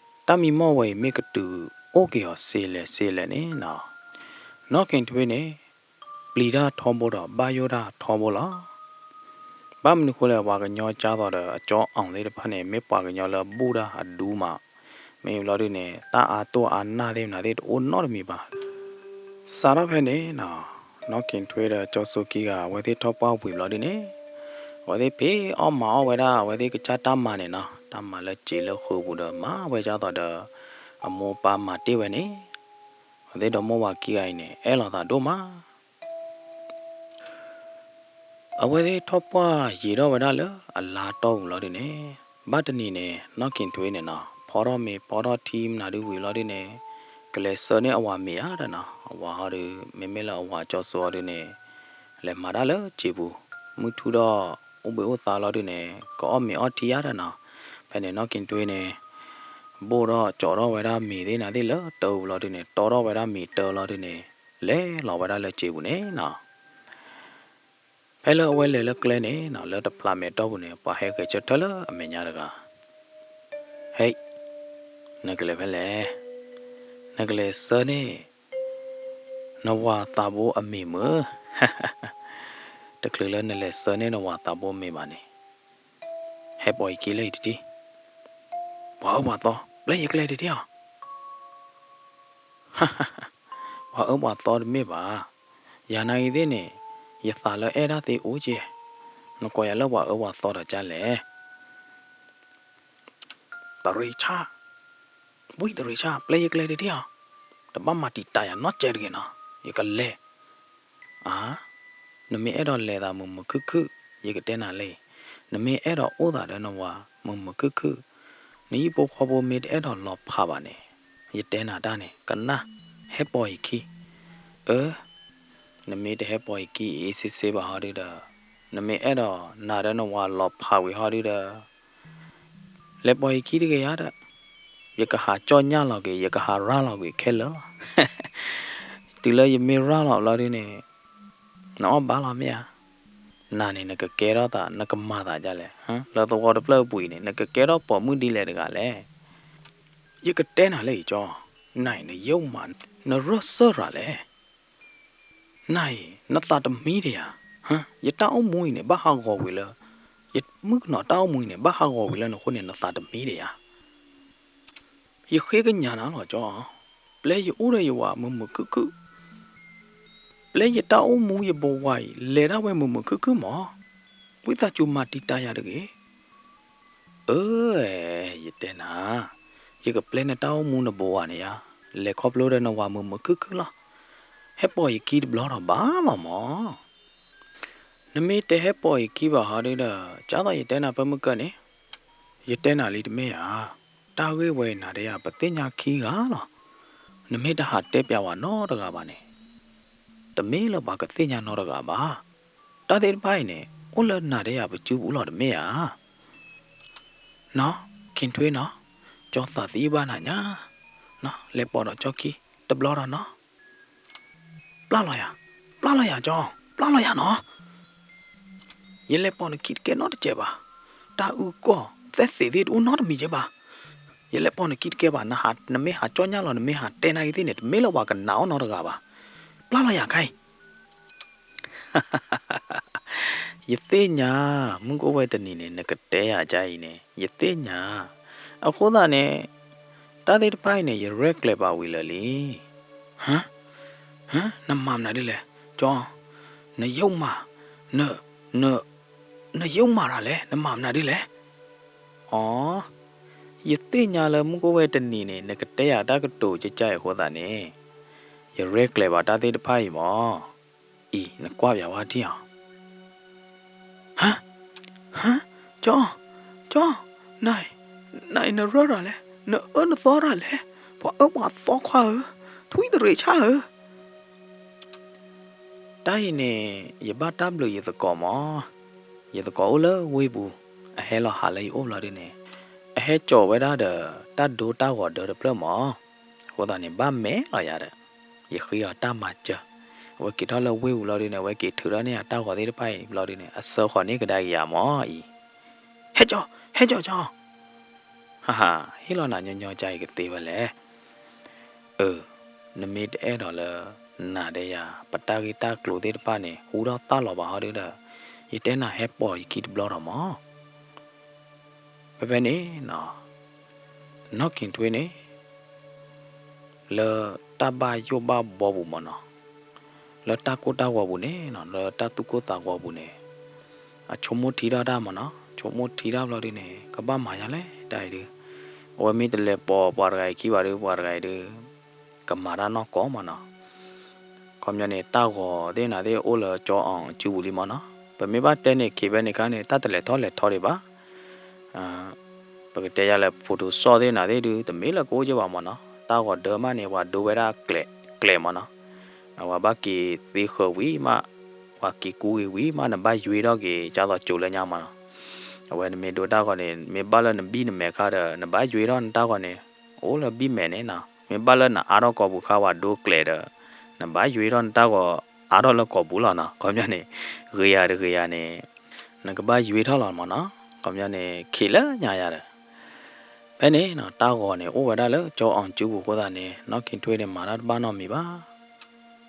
တၢ်မံမီၢ်ဝဲအံၤမ့ၢ်ကတုၤအိၣ်က့ၤအီၤစ့လဲၣ်စ့လဲၣ်န့ၣ်နီၤ နီၢ်က့ၤထွ့န့ၣ် ပျံၤတၢ်ထီဘိဒီးဘၣ်ယိၣ်တၢ်ထီဘိလီၤ. ဘၣ်မနုၤဃိလဲၣ် ပှၤကညီကၢ်သိးဒီးအကၠီအီၣ်သ့ၣ်တဖၣ်န့ၣ် မ့ၢ်ပှၤကညီလၢဘူၣ်တၢ်အဒူမး, မ့ၢ်ဘျီဒုန့ၣ် တၢ်အါတိၢ်အါနၢ်သ့ၣ်မနုၤသ့ၣ်တအိၣ်နီတမံၤဘၣ်. စးထီၣ်ဖဲန့ၣ်နီၤ နီၢ်က့ၤထွ့ဒီးကၠီစိခံဂၤ အဝဲသ့ၣ်ထီၣ်ပှၢ်ဝံၤဘျီဒုန့ၣ် အဝဲသ့ၣ်ဖံးအီၣ်မၤအီၣ်ဝဲဒၣ် အဝဲသ့ၣ်ကစၢ်တၢ်မၤန့ၣ်နီၤ, တၢ်မၤလၢစံာ်လၢဃုာ်ပူၤဒီး မၤဝဲဒ်သိးဒီး အမိၢ်ပၢ်မၤတ့ၢ်ဝဲန့ၣ် အဝဲသ့ၣ်ဒီမိၢ်ဝၤခံဂၤအံၤန့ၣ် အဲၣ်လိာ်သးဒိၣ်မး. အဝဲသ့ၣ်ထီၣ်ပှၢ်ယံာ်ထီၣ်ဝဲဒၣ်လၢအလါတီၢ်ပူၤလီၤဒုန့ၣ်, ဘၣ်တနံၤန့ၣ် နီၢ်က့ၤထွ့န့ၣ်နီၤ ဖီထီၣ်မ့ၤဖီထီၣ်ထံမနုၤဒုဝံၤလီၤဒုန့ၣ်, ကလဲၤဆှၢန့ၢ်အဝၤမ့ၤဧါဒီးနီၤ, အဝၤဟီဒု မ့မ့ၢ်လၢအဝၤကၠီစိအီၤဒုန့ၣ် လဲၤမၤတၢ်လၢစံာ်ပူၤ, မုၢ်ထူၣ်ဒီးအိၣ်ဘှံးအိၣ်သါလီၤဒုန့ၣ် ကအီၣ်မ့ၤအီထံဧါဒီးနီၤ. ဖဲန့ၣ်နီၢ်က့ၤထွ့န့ၣ် ဘိၣ်ထီၣ်ကၠီထီၣ်ဝဲဒၣ်မ့ၤသ့ၣ်နၤသ့ၣ်လၢတၢ်အူလီၤဒုန့ၣ် တီထီၣ်ဝဲဒၣ်မ့ၤတၢလီၤဒုန့ၣ် လဲၤလီၤဝဲဒၣ်လၢစ့ပူၤန့ၣ်နီၤ. ဖဲလၢအဝဲလဲၤလၢကျဲန့ၣ်နီၤ လၢတဖျးမဲာ်တီၢ်ပူၤန့ၣ် ပှၤဟဲဂဲၤဆၢထၢၣ်လၢအမဲာ်ညါတဂၤ, ဟဲ, နကလဲၤဖဲလဲၣ်, နကလဲၤဆှၢန့ၢ် နဝၤသးဘိအမ့ၤမုၢ်, တချုးလၢနလဲၤဆှၢန့ၢ်နဝၤသးဘိမ့ၤဘၣ်န့ၣ် ဟဲပိာ်ယခံလၢအံၤတထံၣ်, ပှၤအၢပှၤသီ ပျဲယကျဲတထံၣ်အီၤ. ပှၤအၢပှၤသီတမ့ၢ်ဘၣ်, ယၤနာ်ဂ့ၤသ့ၣ်န့ၣ် ယသးလၢအဲၣ်ဒၣ်သ့အိၣ်က့, နကိးယၤလၢပှၤအၢပှၤသီဒီးကါလဲၣ်. တရံးဆၣ်, ဝံတရံးဆၣ် ပျဲယကျဲတထံၣ်အီၤ, တဘၣ်မၤတံာ်တာ်ယၤနီတစဲးတဂ့ၤနီၤ, ယကလဲၤ. အါ, နမ့ၢ်အဲၣ်ဒိးလဲၤသးမုာ်မုာ်ခုၣ်ခုၣ် ယကတဲနၤလၢအံၤ, နမ့ၢ်အဲၣ်ဒိးအိၣ်သးဒီးနဝၤမုာ်မုာ်ခုၣ်ခုၣ်, နဟံၣ်ဖိဃီဖိမ့ၢ်တအဲၣ်ဒိးလီၤဖးဘၣ်န့ၣ်, ယတဲနၤတၢ်န့ၣ် ကနၣ်, ဟဲပိာ်ယခံ. အၢ နမ့ၢ်တဟဲပိာ်ယခံအံၤအံၤစ့စ့ဘၣ်ဟီဒုဒီး, နမ့ၢ်အဲၣ်ဒိးနၤဒီးနဝၤလီၤဖးဝံၤဟီဒုဒီး, လဲၤပိာ်ယခံတဂ့ၤဧါဒီး, ယကဟးကၠီၣ်ညၣ်လီၤက့ၤ ယကဟးရၤလီၤက့ၤခဲလၢာ်လီၤ. တုၤလၢယမ့ၢ်ရၤလီၤလီၤဒုန့ၣ်, နအီၣ်ဘၣ်လီၤမ့ၢ်ဧါ. နၤန့ၣ် နကကဲထီၣ်သး နကမၤသးဒ်လဲၣ်, လၢသဝီတဖျၢၣ်အပူၤအံၤန့ၣ် နကကဲထီၣ်ပိာ်မုၣ်ဒ်လဲၣ်တဂၤလဲၣ်. ယကတဲနၤလၢအံၤကၠီ, နၤအံၤနယုၢ်မး, နရၢၢ်စၢၢ်ရၤလဲၣ်. နၤအံၤ နသးတမံဒံးဧါ. ယတၢ်အိၣ်မူအံၤန့ၣ် ဘၣ်ဟးဂီၤဝံၤလၢ, ယမုၣ်ကနီၤတၢ်အိၣ်မူအံၤန့ၣ် ဘၣ်ဟးဂီၤဝံၤလၢနဃိန့ၣ် နသးတမံဒံးဧါ. ယဃ့ကညးနၤလီၤကၠီ, ပျဲယအိၣ်ဒီးယဝၤမုာ်မုာ်ခုၣ်ခုၣ်, ပျဲယတၢ်အိၣ်မူယဘဝါအံၤ လဲၤဒၣ်ဝဲမုာ်မုာ်ခုၣ်ခုၣ်မး, ဝံသးစူၤမၤတံာ်တာ်ယၤတဂ့ၤ. အၢ, ယတဲနၤ, ယကပျဲနတၢ်အိၣ်မူနဘဝါန့ၣ်ဧါ, လဲၤခီဖျိဒီးနဝၤမုာ်မုာ်ခုၣ်ခုၣ်လီၤ. ဟဲပိာ်ယခံတဘျီဒီးဘၣ်လီၤမး. နမ့ၢ်တဟဲပိာ်ယခံဘၣ်ဟီဒုဒီး ကၢ်သိးယတဲနၤဖဲမုၢ်ကၢၢ်န့ၣ်, ယတဲနၤလံတမ့ၢ်ဧါ. တၢ်ဂ့ၢ်ဝဲအံၤနၤဒီးယၤ ပသ့ၣ်ညါခံဂၤလီၤ. နမ့ၢ်တဟးတဲပျးဝဲနီတဂၤဘၣ်န့ၣ်, တမ့ၢ်လၢပှၤကသ့ၣ်ညါနီတဂၤဘၣ်. တၢ်သ့ၣ်တဖၣ်အံၤန့ၣ် အိၣ်လၢနၤဒီးယၤပစုပူၤလီၤတမ့ၢ်ဧါ. နီၢ်, ခံထွ့နီၢ်, ကၠီသးသယုၢ်ဘၣ်နၤညါ, နီၢ်, လဲၤပိာ်ဒီးကၠီခံတဘျီဒီးနီၢ်. ပျၢ်လီၤယၤ, ပျၢ်လီၤယၤကၠီ, ပျၢ်လီၤယၤနီၢ်. ယလဲၤပိာ်နခံတကဲနီတစဲးဘၣ်. တၢ်အုၣ်ကီၢ်သဲသ့းသ့ၣ်တအိၣ်နီတမံၤက့ဘၣ်. ယလဲၤပိာ်နခံတကဲဘၣ်, နမ့ၢ်ဟးကၠီၣ်ညၣ်လီၤ နမ့ၢ်ဟးတဲနၤဂ့ၤသ့ၣ်န့ၣ် တမ့ၢ်လၢပှၤကနာ်အီၣ်နီတဂၤဘၣ်. ပျၢ်လီၤယၤခါအံၤ ယသ့ၣ်ညါ, မုၢ်ကအိၣ်ဝဲတနံၤန့ၣ် နကတဲယၤဒ်အံၤန့ၣ် ယသ့ၣ်ညါ. အဃိသတးန့ၣ် တၢ်သ့ၣ်တဖၣ်အံၤန့ၣ် ယရဲၣ်ကျဲၤဘၣ်ဝံၤလၢာ်လံ. ဟါ, ဟါ, နမၤမနုၤဒ်လဲၣ်, ကၠီ, နယုၢ်မး, န, န, နယုၢ်မးတၢ်လဲၣ်, နမၤမနုၤဒ်လဲၣ်. အိ, ယသ့ၣ်ညါလၢမုၢ်ကအိၣ်ဝဲတနံၤန့ၣ် နကတဲယၤတၢ်ကတိၤကကါအံၤအဃိသတးန့ၣ် ယရဲၣ်ကျဲၤဘၣ်တၢ်သ့ၣ်တဖၣ်အံၤမး. အံၤ နကွၢ်ပၠးဝဲဒ်အံၤ. ဟါ, ဟါ, ကၠီ, ကၠီ, န, နအံၤနရၢၢ်တၢ်လဲၣ်, နအၢနသီတၢ်လဲၣ်, ပှၤအၢပှၤသီခွါဧၢ, ထွံၣ်တရံးဆၣ်ဧၢ. တၢ်အံၤန့ၣ် ယဘၣ်တၢ်ဘျုးယသကိးမး. ယသကိးအိၣ်လၢဝ့ၢ်ပူၤ, အဟဲလီၤဟးလၢယအိၣ်ဘျီဒုန့ၣ် အဟဲစိာ်ဝဲဒၣ်ဒီး တၢ်ဒိတၢ်ဂီၤဒၢတဖျၢၣ်မး. အဃိသတးန့ၣ် ဘၣ်မဲာ်လီၤယၤဒီး ယဃ့အီၤတၢ်မၤစၢၤ. အဝဲက့ၤထီၣ်လၢဝ့ၢ်ပူၤဘျီဒုန့ၣ် အဝဲက့ၤထုးထီၣ်န့ၢ်ယၤတၢ်ဂီၤသ့ၣ်တဖၣ်အံၤဘျီဒုန့ၣ် အစၢဃီၤန့ၢ်ကဒါက့ၤယၤမးအံၤ. ဟဲကၠီ, ဟဲကၠီကၠီ. ဟါဟါ, ဟ့ၣ်လီၤနၤညီညီကါအံၤကသ့ဝဲလဲၣ်. အၢ, နမ့ၢ်တအဲၣ်ဒိးလၢ နၤဒီးယၤ ပတၢ်ဂ့ၢ်တၢ်ကျိၤသ့ၣ်တဖၣ်န့ၣ် ဟူထီၣ်သၣ်လီၤဘၣ်ဟီဒုဒီး ယတဲနၤဟဲပိာ်ယခံတဘျီဒီးမး. ဖဲဖဲန့ၣ်နီၤ, နီၢ်က့ၤထွ့န့ၣ် လၢတၢ်ဘၣ်ယိၣ်ဘၣ်ဘီပူၤမးနီၤ, လၢတၢ်ကိၢ်တၢ်ဂီၤပူၤန့ၣ်နီၤ, လၢတၢ်သူၣ်ကိၢ်သးဂီၤပူၤန့ၣ် အဆိကမိၣ်ထံထီၣ်တၢ်မးနီၤ, ဆိကမိၣ်ထံထီၣ်ဘျီဒုန့ၣ် ကဘၣ်မၤယါလဲၣ်တၢ်အံၤဒု, အဝဲမ့ၢ်တလဲၤပိာ်ပှၤတဂၤအံၤခံဘၣ်ဒု ပှၤတဂၤအံၤဒု ကမၤတၢ်နီၢ်ကီၢ်မးနီၤ. ခီပညီန့ၣ် တၢ်ဂီၤသ့ၣ်နၤသ့ၣ်အိၣ်လၢကၠီအီၤစုပူၤလံမးနီၤ. ပမ့ၢ်ဘၣ်တဲန့ၣ် ခံဖဲန့ၣ်ခါန့ၣ် တၢ်တလဲၤထီၣ်လဲၤထီဒံးဘၣ်. ပကတဲယၤလၢ Photoshop သ့ၣ်နၤသ့ၣ်ဒု တမ့ၢ်လၢကအိၣ်က့ဘၣ်မးနီၤ. တၢ်ဂီၤဒၢမးန့ၣ် ပှၤဒိဝဲဒၣ်ကျဲးမးနီၤ. ပှၤဘၣ်က့ၤသ့ဃၢၤဝံၤမး, ပှၤက့ၤကူဂ့ၤဝံၤမး နဘၣ်ယွ့ထီၣ်က့ၤ ကၢ်သိးကၠိလၢညါမးနီၤ. အဝဲနမ့ၢ်ဒိတၢ်ဂီၤန့ၣ် မ့ၢ်ဘၣ်လၢနဘံၣ်နမဲာ်ခါဒီး နဘၣ်ယွ့ထီၣ်နတၢ်ဂီၤန့ၣ် အိၣ်လၢဘံၣ်မဲာ်န့ၣ်နီၤ, မ့ၢ်ဘၣ်လၢနအါထီၣ်ကိာ်ပူၤခါဝဲဒိကျဲးဒီး နဘၣ်ယွ့ထီၣ်နတၢ်ဂီၤအါထီၣ်လၢကိာ်ပူၤလီၤနီၤ. ခီပညီန့ၣ် ဂ့ၤယၤတဂ့ၤယၤန့ၣ် နကဘၣ်ယွ့ထီၣ်လီၤမၢ်နီၤ. ခီပညီန့ၣ် ခံးလၢညါယၤဒီး ဖဲန့ၣ်နီၤ တၢ်ဂီၤန့ၣ် အိၣ်ဝဲဒၣ်လၢကၠီအီၣ်စုပူၤအဃိသတးန့ၣ် နီၢ်က့ၤထွ့န့ၣ် မၤတၢ်တဘၣ်နီတမံၤဘၣ်.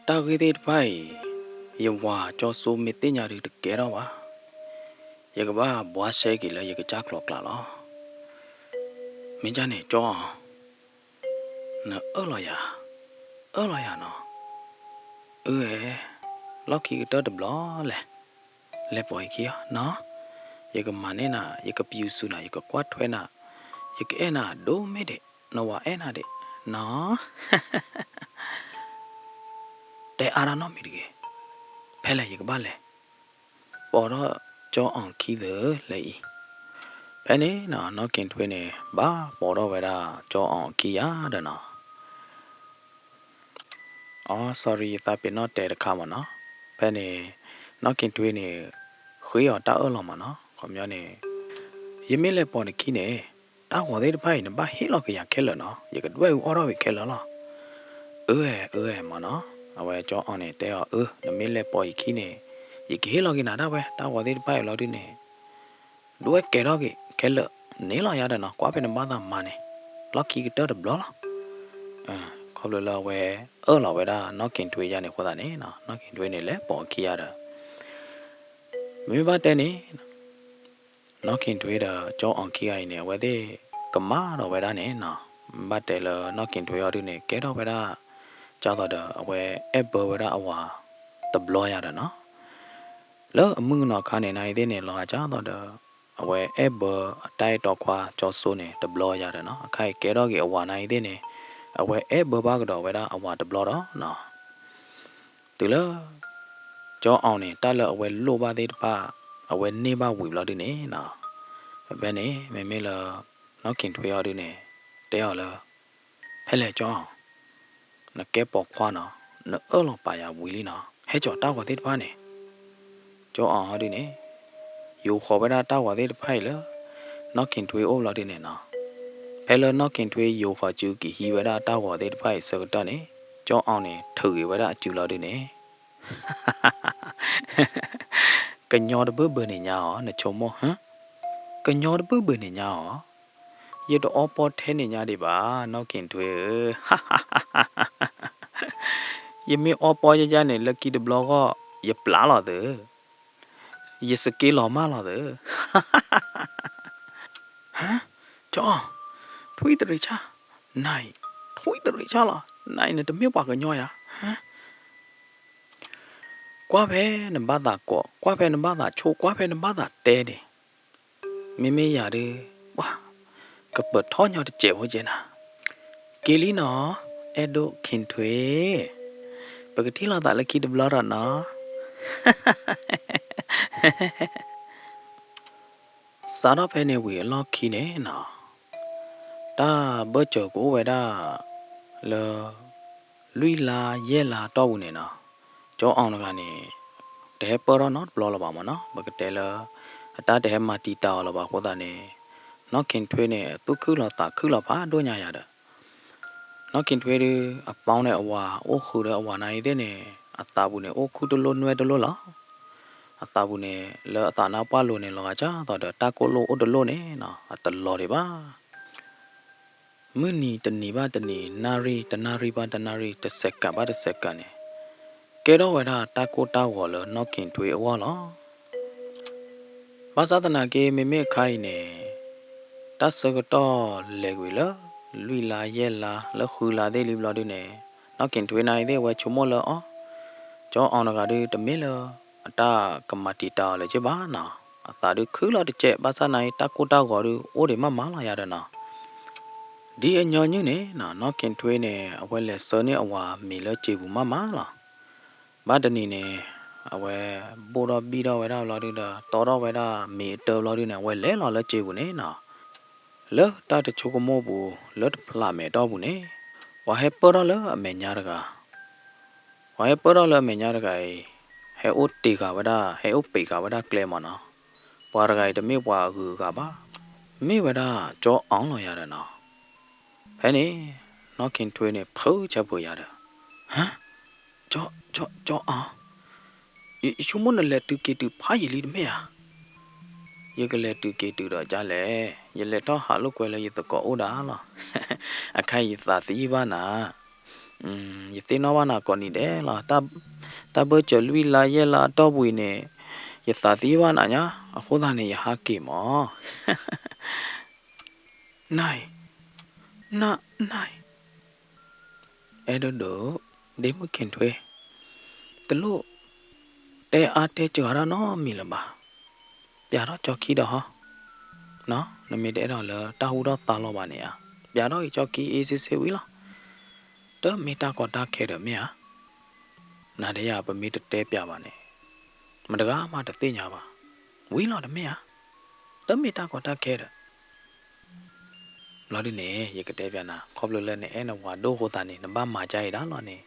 တၢ်ဂ့ၢ်သ့ၣ်တဖၣ်အံၤ ယဝၤကၠီစိမ့ၢ်သ့ၣ်ညါဒုးတကဲထီၣ်ဘၣ်. ယကဘၣ်ဘှါရှဲက့ၤလၢယကစၢ်ကျိၤကျဲလီၤ. မ့ၢ်ဒ်န့ၣ် ကၠီအီၣ် နအၢၣ်လီၤယၤ, အၢၣ်လီၤယၤနီၤ. အၢၣ်, လီၢ်ခံကတၢၢ်တဘျီလဲၣ်, လဲၤပိာ်ယခံအီၤနီၤ. ယကမၤန့ၢ်နၤ, ယကပျူၤစူၤနၤ, ယကကွၢ်ထွဲနၤ, ယကအဲၣ်နၤဒိၣ်မ့ၢ်ဒံး, နဝၤအဲၣ်နၤဒံးနီၤ. တဲအါတၢ်နီတမံၤတဂ့ၤ. ဖဲလဲၣ် ယကဘၣ်လဲၤ ပိာ်ထီၣ်ကၠီအီၣ်ခံသၢလၢအံၤ. ဖဲန့ၣ်နီၤ နီၢ်က့ၤထွ့န့ၣ် ဘၣ်ပိာ်ထီၣ်ဝဲဒၣ်ကၠီအီၣ်ခံယၤဒီးနီၤ. အီ sorry ယသးပ့ၤနီၣ်တဲတခါမၢ်နီၤ. ဖဲန့ၣ် နီၢ်က့ၤထွ့န့ၣ် ဃ့အီၤတၢ်အၢၣ်လီၤမၢ်နီၤ. ခီပညီန့ၣ် ယမ့ၢ်လဲၤပိာ်နခံန့ၣ် တၢ်ဂီၤသ့ၣ်တဖၣ်အံၤ နဘၣ်ဟ့ၣ်လီၤက့ၤယၤခဲလၢာ်နီၤ, ယကဒွဲၣ်အူအီၣ်ထီၣ်ဝံၤခဲလၢာ်လီၤ. အၢ အၢ မၢ်နီၤ. အဝဲကၠီအီၣ်န့ၣ်တဲအီၤ အၢ နမ့ၢ်လဲၤပိာ်ယခံန့ၣ် ယကဟ့ၣ်လီၤက့ၤနၤဒၣ်ဝဲ တၢ်ဂီၤသ့ၣ်တဖၣ်အံၤလီၤဒုးန့ၣ် ဒွဲၣ်ကဲထီၣ်က့ၤခဲလၢာ်န့ၣ်လီၤယၤဒီးနီၤ, ကွၢ်ဖဲနဘၣ်သးမၤန့ၣ် လီၢ်ခံကတၢၢ်တဘျီလီၤ. ခီဖျိလၢအဝဲအၢၣ်လီၤဝဲဒၣ်နီၢ်က့ၤထွ့ယါန့ၣ်အဃိသတးန့ၣ်နီၤ နီၢ်က့ၤထွ့န့ၣ်လဲၤပိာ်အခံယါဒီး မ့မ့ၢ်ဘၣ်တဲန့ၣ် နီၢ်က့ၤထွ့ဒီးကၠီအီၣ်ခံဂၤအံၤန့ၣ် အဝဲသ့ၣ်ကမၣ်ဒီးဝဲဒၣ်န့ၣ်နီၤ. ဘၣ်တဲလၢနီၢ်က့ၤထွ့အီၤဒုးန့ၣ် ကဲထီၣ်ဝဲဒၣ် ကၢ်သိးဒီး အဝဲအဲၣ်ဘၢဝဲဒၣ်အဝၤတဘျီယါဒီးနီၤ. လၢအမုၢ်ကနီၤခါန့ၣ် နအံၤသ့ၣ်န့ၣ် လီၤဂာ်ကၢ်သိးဒီး အဝဲအဲၣ်ဘၢအတၢ်အဲၣ်တီခွါကၠီစိန့ၣ် တဘျီယါဒီးနီၤ. အခါအံၤကဲထီၣ်က့ၤအဝၤနအံၤသ့ၣ်န့ၣ် အဝဲအဲၣ်ဘၢဘၣ်ကဒီးဝဲဒၣ်အဝၤတဘျီဒီးနီၤ. တုၤလၢ ကၠီအီၣ်န့ၣ် တၢ်လၢအဝဲလိၣ်ဘၣ်သ့ၣ်တဖၣ် အဝဲန့ၢ်ဘၣ်ဝံၤဘျီဒုးန့ၣ်နီၤ. ဖဲဖဲန့ၣ် မ့မ့ၢ်လၢ နီၢ်က့ၤထွ့အီၤဒုးန့ၣ် တဲအီၤလၢ ဖဲလဲၣ်ကၠီအီၣ် နကဲပိာ်ခွါနီၤ, နအၢၣ်လီၤပာ်ယၤဝံၤလံနီၤ, ဟဲကၠီၤတၢ်ဂီၤသ့ၣ်တဖၣ်န့ၣ် ကၠီအီၣ်ဟီဒုးန့ၣ် ယိၤဃီၤဝဲဒၣ်တၢ်ဂီၤသ့ၣ်တဖၣ်အံၤလၢ နီၢ်က့ၤထွ့အိၣ်ဘျီဒုးန့ၣ်နီၤ. ဖဲလၢနီၢ်က့ၤထွ့ယိၤဃီၤစုက့ၤဟံးဝဲဒၣ်တၢ်ဂီၤသ့ၣ်တဖၣ်အံၤဆၢကတီၢ်န့ၣ် ကၠီအီၣ်န့ၣ် ထုးက့ၤဝဲဒၣ်အစုလီၤဒုးန့ၣ် ကညီတဘၣ်ဘၣ်န့ၣ်ညါအီၤ နဆိကမိၣ်, ကညီတဘၣ်ဘၣ်န့ၣ်ညါအီၤ, ယတအီပီထဲန့ၣ်ညါဒံးဘၣ် နီၢ်က့ၤထွ့ဧၢ, ယမ့ၢ်အီပီယယါန့ၣ် လၢခံတဘျီဂီၢ် ယပျၢ်လီၤသၢ, ယစက့လီၤမၢ်လီၤသၢ. ဟါ, ကၠီအီၣ်, ထွံၣ်တရံးဆၣ်, နအံၤ, ထွံၣ်တရံးဆၣ်လီၤ, နအံၤနတမ့ၢ်ပှၤကညီယၤ, ဟါ ကွၢ်ဖဲနဘၣ်သးကိး, ကွၢ်ဖဲနဘၣ်သးဆိ, ကွၢ်ဖဲနဘၣ်သးတဲန့ၣ်, မ့မ့ၢ်ယၤဒုး, ပှၤ, ကပၢၤထီၣ်ညီတစဲးဖိကဲနၤ, က့ၤလံနီၤ, အဲၣ်ဒိးက့ၤထွ့, ပကထံၣ်လိာ်သးလၢခံတဘျီဒီးနီၤ. စးထီၣ်ဖဲန့ၣ်ဝံၤအလီၢ်ခံန့ၣ်နီၤ, တၢ်ဘၢၣ်စၢၤကအိၣ်ဝဲဒၣ်လၢ လွံၢ်လါယဲၢ်လါတီၢ်ပူၤန့ၣ်နီၤ, ကၠီအီၣ်တဂၤန့ၣ် တဟဲပၢၢ်ထီၣ်နီတဘျီလၢၤဘၣ်မၢ်နီၤ, ပကတဲလၢ အတၢ်တဟဲမၤတံာ်တာ်အီၤလၢၤဘၣ်အဃိသတးန့ၣ်, နီၢ်က့ၤထွ့န့ၣ် သူၣ်ခုၣ်လီၤသးခုၣ်လီၤဖးဒိၣ်ညါယၤဒီး နီၢ်က့ၤထွ့ဒုး အပီန့ၣ်အဝၤအိၣ်ဃုာ်ဒီးအဝၤနၤအံၤသ့ၣ်န့ၣ် အသးပူၤန့ၣ် အိၣ်ခူၣ်တလိၣ်နွဲၣ်တလိၣ်လီၤ. အသးပူၤန့ၣ် လၢအသးနါပှၢ်လိၤန့ၣ် လီၤဂာ်ကၢ်သိးဒီးတၢ်ကိၢ်လိၣ်အိၣ်တလိၣ်န့ၣ်နီၤ အတလီၤဒံးဘၣ်. မုၢ်နံၤတနံၤဘၣ်တနံၤ, နၣ်ရံၣ်တနၣ်ရံၣ်ဘၣ်တနၣ်ရံၣ်, တစဲးကးဘၣ်တစဲးကးန့ၣ် ကဲထီၣ်ဝဲဒၣ်တၢ်ကိၢ်တၢ်ဂီၤလၢနီၢ်က့ၤထွ့အဂီၢ်လီၤ. ဘၣ်ဆၣ်သနာ်က့ မ့မ့ၢ်အခါအံၤန့ၣ် တၢ်ဆၢကတီၢ်လဲၤကွံာ်လၢ လွံၢ်လါယဲၢ်လါလၢဃုလါသ့ၣ်လံဘျီဒုန့ၣ် နီၢ်က့ၤထွ့နၤအံၤသ့ၣ်ဝဲဆိကမိၣ်လၢအီၤ ကၠီအီၣ်တဂၤဒုတမ့ၢ်လၢ အတၢ်ကမၤတံာ်တာ်အီၤလၢၤက့ဘၣ်နီၤ. အသးဒုခုၣ်လီၤတကဲး ဘၣ်ဆၣ်နၤအံၤတၢ်ကိၢ်တၢ်ဂီၤဒုအိၣ်ဒံးမးမးလီၤယၤဒီးနီၤ. ဒ်အညီနုၢ်န့ၣ်နီၤ နီၢ်က့ၤထွ့န့ၣ် အဝဲလဲၤဆှၢန့ၢ်အဝၤမ့ၤလၢစ့ပူၤမးမးလီၤ. ဘၣ်တနံၤန့ၣ် အဝဲဘိၣ်ထီၣ်ဘံၣ်ထီၣ်ဝဲဒၣ်ဘျီဒုဒီး တီထီၣ်ဝဲဒၣ်မ့ၤအတၢဘျီဒုန့ၣ် အဝဲလဲၤလီၤလၢစ့ပူၤန့ၣ်နီၤ. လၢတၢ်တဆိကမိၣ်ပူၤ လၢတဖျးမဲာ်တီၢ်ပူၤန့ၣ် ပှၤဟဲပၢၢ်ထီၣ်လၢအမဲာ်ညါတဂၤ ပှၤဟဲပၢၢ်ထီၣ်လၢအမဲာ်ညါတဂၤအံၤ ဟဲအိၣ်တ့ၢ်ဃာ်ဝဲဒၣ် ဟဲအိၣ်ပ့းဃာ်ဝဲဒၣ်ကျဲမးနီၤ. ပှၤတဂၤအံၤတမ့ၢ်ပှၤအဂုၤအဂၤဘၣ်, မ့ၢ်ဝဲဒၣ်ကၠီအီၣ်လီၤယၤဒီးနီၤ. ဖဲန့ၣ် နီၢ်ခ့ၣ်ထွ့န့ၣ် ဖုးဆၢပှဲၤယၤဒီး, ဟါ, ကၠီ, ကၠီ, ကၠီအီၣ်, ယဆိကမိၣ်နလဲၤတုၤက့ၤတုၤဖးယံာ်လံတမ့ၢ်ဧါ. ယကလဲၤတုၤက့ၤတုၤဒီးဒ်လဲၣ်, ယလဲၤထီၣ်ဟးလိာ်ကွဲလၢယသကိးအိၣ်ဒၣ်လီၤ. အခါအံၤယသးသယံၣ်ဘၣ်နၤ, ယသ့ၣ်နီၣ်ဘၣ်နၤကိးနံၤဒဲးလီၤ. တၢ်ဘၢၣ်စၢၤလွံၢ်လါယဲၢ်လါအတီၢ်ပူၤအံၤန့ၣ်, ယသးသယံၣ်ဘၣ်နၤညါ, အဃိသတးန့ၣ် ယဟးက့ၤမး. န, န, န, အဲၣ်ဒိးဒိး, ဒ့မုၣ်ခ့ၣ်ထွ့, တလိၣ်တဲအါတဲစှၤတၢ်နီတမံၤလၢၤဘၣ်. ပျးထီၣ်ကၠီခံဒီးဟီ, နမ့ၢ်တအဲၣ်ဒိးလၢတၢ်ဟူထီၣ်သါလီၤဘၣ်န့ၣ်ဧါ, ပျးထီၣ်ကၠီခံအ့စ့စ့ဝံၤလီၤ. တမ့ၢ်တၢ်ကီတၢ်ခဲဒီးမ့ၢ်ဧါ. နၤဒီးယၤပမ့ၢ်တတဲပျးဘၣ်န့ၣ်, မတဂၤမးတသ့ၣ်ညါဘၣ်. ဝံၤလီၤတမ့ၢ်ဧါ, တမ့ၢ်တၢ်ကီတၢ်ခဲဒီး ဘျီဒုန့ၣ် ယကတဲပျးနၤ, ခီဖျိလၢနအဲၣ်နဝၤဒိၣ်အဃိသတးန့ၣ် နဘၣ်မၤကါအံၤဒၣ်လီၤန့ၣ်,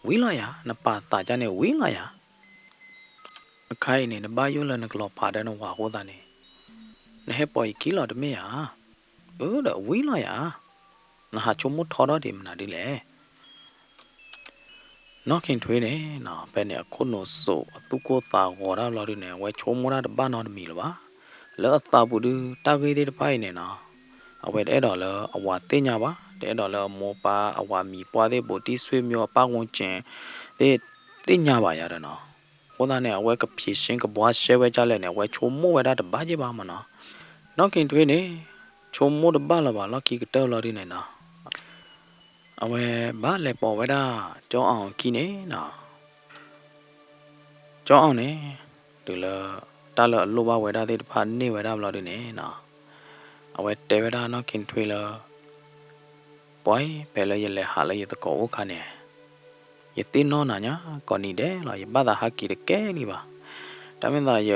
ဝံၤလီၤယၤ, နပာ်သးကါန့ၣ်ဝံၤလီၤယၤ. အခါအံၤန့ၣ် နဘၣ်ယိၣ်လၢနကလီၤဖးဒီးနဝၤအဃိသတးန့ၣ်, နဟဲပိာ်ယခံလီၤတမ့ၢ်ဧါ. အၢ ဒီးဝံၤလီၤယၤ, နဟးဆိကမိၣ်ထီထီၣ်ဒံးမနုၤဒ်လဲၣ်. နီၢ်ခ့ၣ်ထွ့န့ၣ်နီၤ ဖဲန့ၣ်အခိၣ်နူာ်စိးအသူၣ်ကိၢ်သးဂီၤတၢ်ဘျီဒုန့ၣ် အဝဲဆိကမိၣ်တၢ်တဘၣ်နီတမံၤလၢၤဘၣ်. လၢအသးပူၤဒု တၢ်ဂ့ၢ်သ့ၣ်တဖၣ်အံၤန့ၣ်နီၤ အဝဲတအဲၣ်ဒိးလၢအဝၤသ့ၣ်ညါဘၣ်, တအဲၣ်ဒိးလၢအမိၢ်ပၢ်အဝၤမံၤပှၢ်သ့ၣ် ဘူးတံၢ်ဆွေမျိုး အပၢ်ဝူကၠ့ၣ်သ့ၣ် သ့ၣ်ညါဘၣ်ယၤဒီးနီၤ. အဃိသတးန့ၣ် အဝဲကဖြေရှင်း ကဘှါရှဲဝဲဒ်လဲၣ်န့ၣ် အဝဲဆိကမိၣ်ဝဲဒၣ်တဘၣ်ယဲၢ်ဘၣ်မးနီၤ. နီၢ်ခ့ၣ်ထွ့န့ၣ် ဆိကမိၣ်တဘၣ်လၢၤဘၣ် လီၢ်ခံကတၢၢ်လီၤဒုန့ၣ်နီၤ အဝဲဘၣ်လဲၤပိာ်ဝဲဒၣ် ကၠီအီၣ်အခံန့ၣ်နီၤ. ကၠီအီၣ်န့ၣ် တုၤလၢ တၢ်လၢအလိၣ်ဘၣ်ဝဲဒၣ်သ့ၣ်တဖၣ်န့ၢ်ဝဲဒၣ်ဘျီဒုန့ၣ်နီၤ အဝဲတဲဝဲဒၣ်နီၢ်ခ့ၣ်ထွ့လၢ ပှၤအံၤ ဖဲလၢယလဲၤဟးလၢယသကိးအိၣ်ခါန့ၣ် ယသ့ၣ်နီၣ်နၤညါကိးနံၤဒဲးလီၤ, ယဘၣ်သးဟးက့ၤတကဲလံဘၣ်. တၢ်မ့ၢ်သးယ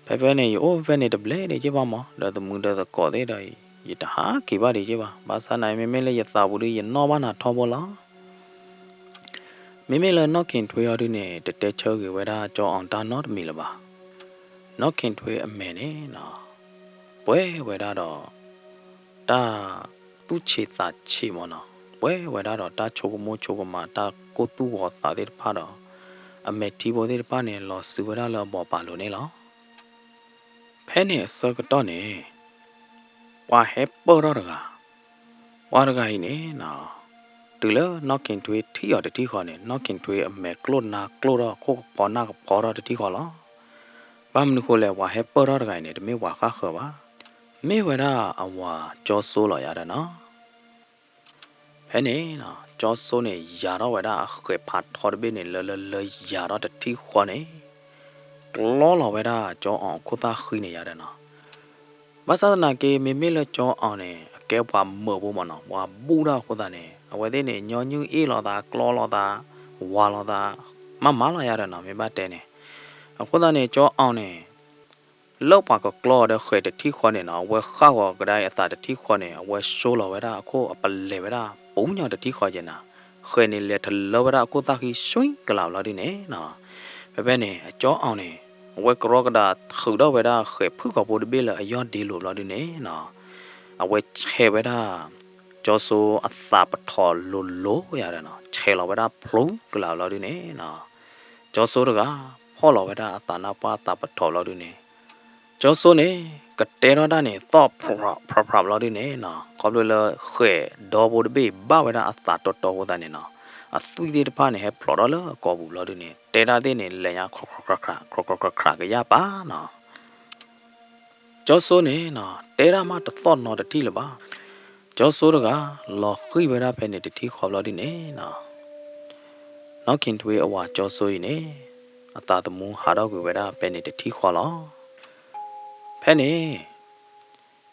ဖဲဖဲန့ၣ် ယအိၣ်ဖဲဖဲန့ၣ်တဘျဲၣ်ဒံးက့ၢ်ဘၣ်မး, ဒီးသမုာ်ဒီးသကိးသ့ၣ်ဒီး ယတဟးက့ၤဘၣ်ဒံးက့ၢ်ဘၣ်. ဘၣ်ဆၣ်နာ် မ့မ့ၢ်လၢယသးပူၤဒု ယနီၣ်ဘၣ်နၤထီဘိလီၤ. မ့မ့ၢ်လၢနီၢ်ခ့ၣ်ထွ့အီၤဒုန့ၣ် တတဲဆၢဂ့ၤဝဲဒၣ်ကၠီအီၣ်တၢ်နီတမံၤလၢၤဘၣ်. နီၢ်ခ့ၣ်ထွ့အမဲာ်န့ၣ်နီၤ ပှဲၤဝဲဒၣ်ဒီး တၢ်သူၣ်ဆံးသးဆံးမးနီၤ, ပှဲၤဝဲဒၣ်ဒီးတၢ်ဆိကမိၣ်ဆိကမး တၢ်ကိၢ်သူၣ်ဂီၤသးသ့ၣ်တဖၣ်ဒီး အမဲာ်ထံဖိသ့ၣ်တဖၣ်န့ၣ် လီၤစုဝဲဒၣ်လၢအဘီၣ်ပာ်လိၤန့ၣ်လီၤ. ဖဲန့ၣ်အဆၢကတီၢ်န့ၣ် ပှၤဟဲပၢၢ်ထီၣ်တဂၤ, ပှၤတဂၤအံၤန့ၣ်နီၤ တုၤလၢနီၢ်ခ့ၣ်ထွ့ထံၣ်အီၤတထံၣ်ဃီန့ၣ် နီၢ်ခ့ၣ်ထွ့အမဲာ်ကျိၣ်နါကျိၣ်ထီၣ် ခိၣ်ကဖီနၢ်ကဖီထီၣ်တထံၣ်ဃီလီၤ. ဘၣ်မနုၤဃိလဲၣ် ပှၤဟဲပၢၢ်ထီၣ်တဂၤအံၤန့ၣ် တမ့ၢ်ပှၤဃၣ်ဃၢၤဘၣ်. မ့ၢ်ဝဲဒၣ်အဝၤကၠီစိလီၤယၤဒီးနီၤ. ဖဲန့ၣ်နီၤ ကၠီစိန့ၣ် ယၤထီၣ်ဝဲဒၣ်အဃဲးဖးထီတဘ့ၣ်န့ၣ် လၢလၢလၢယၤထီၣ်တထံၣ်ဃီန့ၣ် ကျီလီၤဝဲဒၣ်ကၠီအီၣ်အခိၣ်သၣ်ဃံန့ၣ်ယၤဒီးနီၤ. ဘၣ်ဆၣ်သနာ်က့ မ့မ့ၢ်လၢကၠီအီၣ်န့ၣ် အကဲပှၤမုာ်ဖိမးနီၤ, ပှၤဘူၣ်တၢ်အဃိသတးန့ၣ် အဝဲသ့ၣ်န့ၣ် ညီနုၢ်အ့ၣ်လိာ်သး ကျီလိာ်သး ဝၤလိာ်သး မးမးလီၤယၤဒီးနီၤ မ့ၢ်ဘၣ်တဲန့ၣ်. အဃိသတးန့ၣ် ကၠီအီၣ်န့ၣ် လၢပှၤကကျီအီၤဒီးဃဲးတထံၣ်ဃီန့ၣ်နီၤ အဝဲဃၣ်ဂီၤကဒါအသးတထံၣ်ဃီန့ၣ် အဝဲဆိလီၤဝဲဒၣ်အခိၣ်အပလဲၤဝဲဒၣ် ပူၤညီတထံၣ်ဃီက့ၤနၤ, ဃဲးန့ၣ်လဲၤထလၢဝဲဒၣ်အခိၣ်သၣ်ဃံ ဆွံကလးဘျီဒုန့ၣ်နီၤ. ဖဲဖဲန့ၣ် အကၠီအီၣ်န့ၣ် အဝဲကရီကဒါထုးထီၣ်ဝဲဒၣ်ဃဲးဖုၣ်ကိာ်ဖိတဘ့ၣ်လၢအယီၢ်ဒ့လိာ်ဘျီဒုန့ၣ်နီၤ အဝဲဆဲးဝဲဒၣ် ကၠီစိအသးပထီၣ်လိၤလိၤယၤဒီးနီၤ, ဆဲးလီၤဝဲဒၣ်ဖျိကလးဘျီဒုန့ၣ်နီၤ, ကၠီစိတဂၤ ဖီၣ်လီၤဝဲဒၣ်အသးနါပှၢ်အသးပထီၣ်ဘျီဒုန့ၣ်, ကၠီစိန့ၣ် ကတဲထီၣ်တၢ်န့ၣ် သီၣ်ဖြးဖြးဘျီဒုန့ၣ်နီၤ, ခီဖျိလၢဃဲးဒီဖိတဘ့ၣ်ဘၣ်ဝဲဒၣ်အသးတီတီအဃိသတးန့ၣ်နီၤ, အသွံၣ်သ့ၣ်တဖၣ်န့ၣ် ဟဲဖျိးထီၣ်လၢအကိာ်ပူၤဘျီဒုန့ၣ် တဲတၢ်သ့ၣ်န့ၣ် လဲၤညါ ခြောက်ခြောက်ခြောက်ခြောက် ခြောက်ခြောက်ခြောက်ခြောက် ကယၢ်ပာ်နီၤ. ကၠီစိန့ၣ်နီၤ တဲဒၣ်မးတသီၣ်နီတထံၣ်လၢၤဘၣ်. ကၠီစိတဂၤ လီၤဃံၢ်ဝဲဒၣ်ဖဲန့ၣ်တထံၣ်ဃီဘျီဒုန့ၣ်နီၤ, နီၢ်ခ့ၣ်ထွ့အဝၤကၠီစိအံၤန့ၣ် အသးသမူဟးထီၣ်ကွံာ်ဝဲဒၣ်ဖဲန့ၣ်တထံၣ်ဃီလီၤ. ဖဲန့ၣ်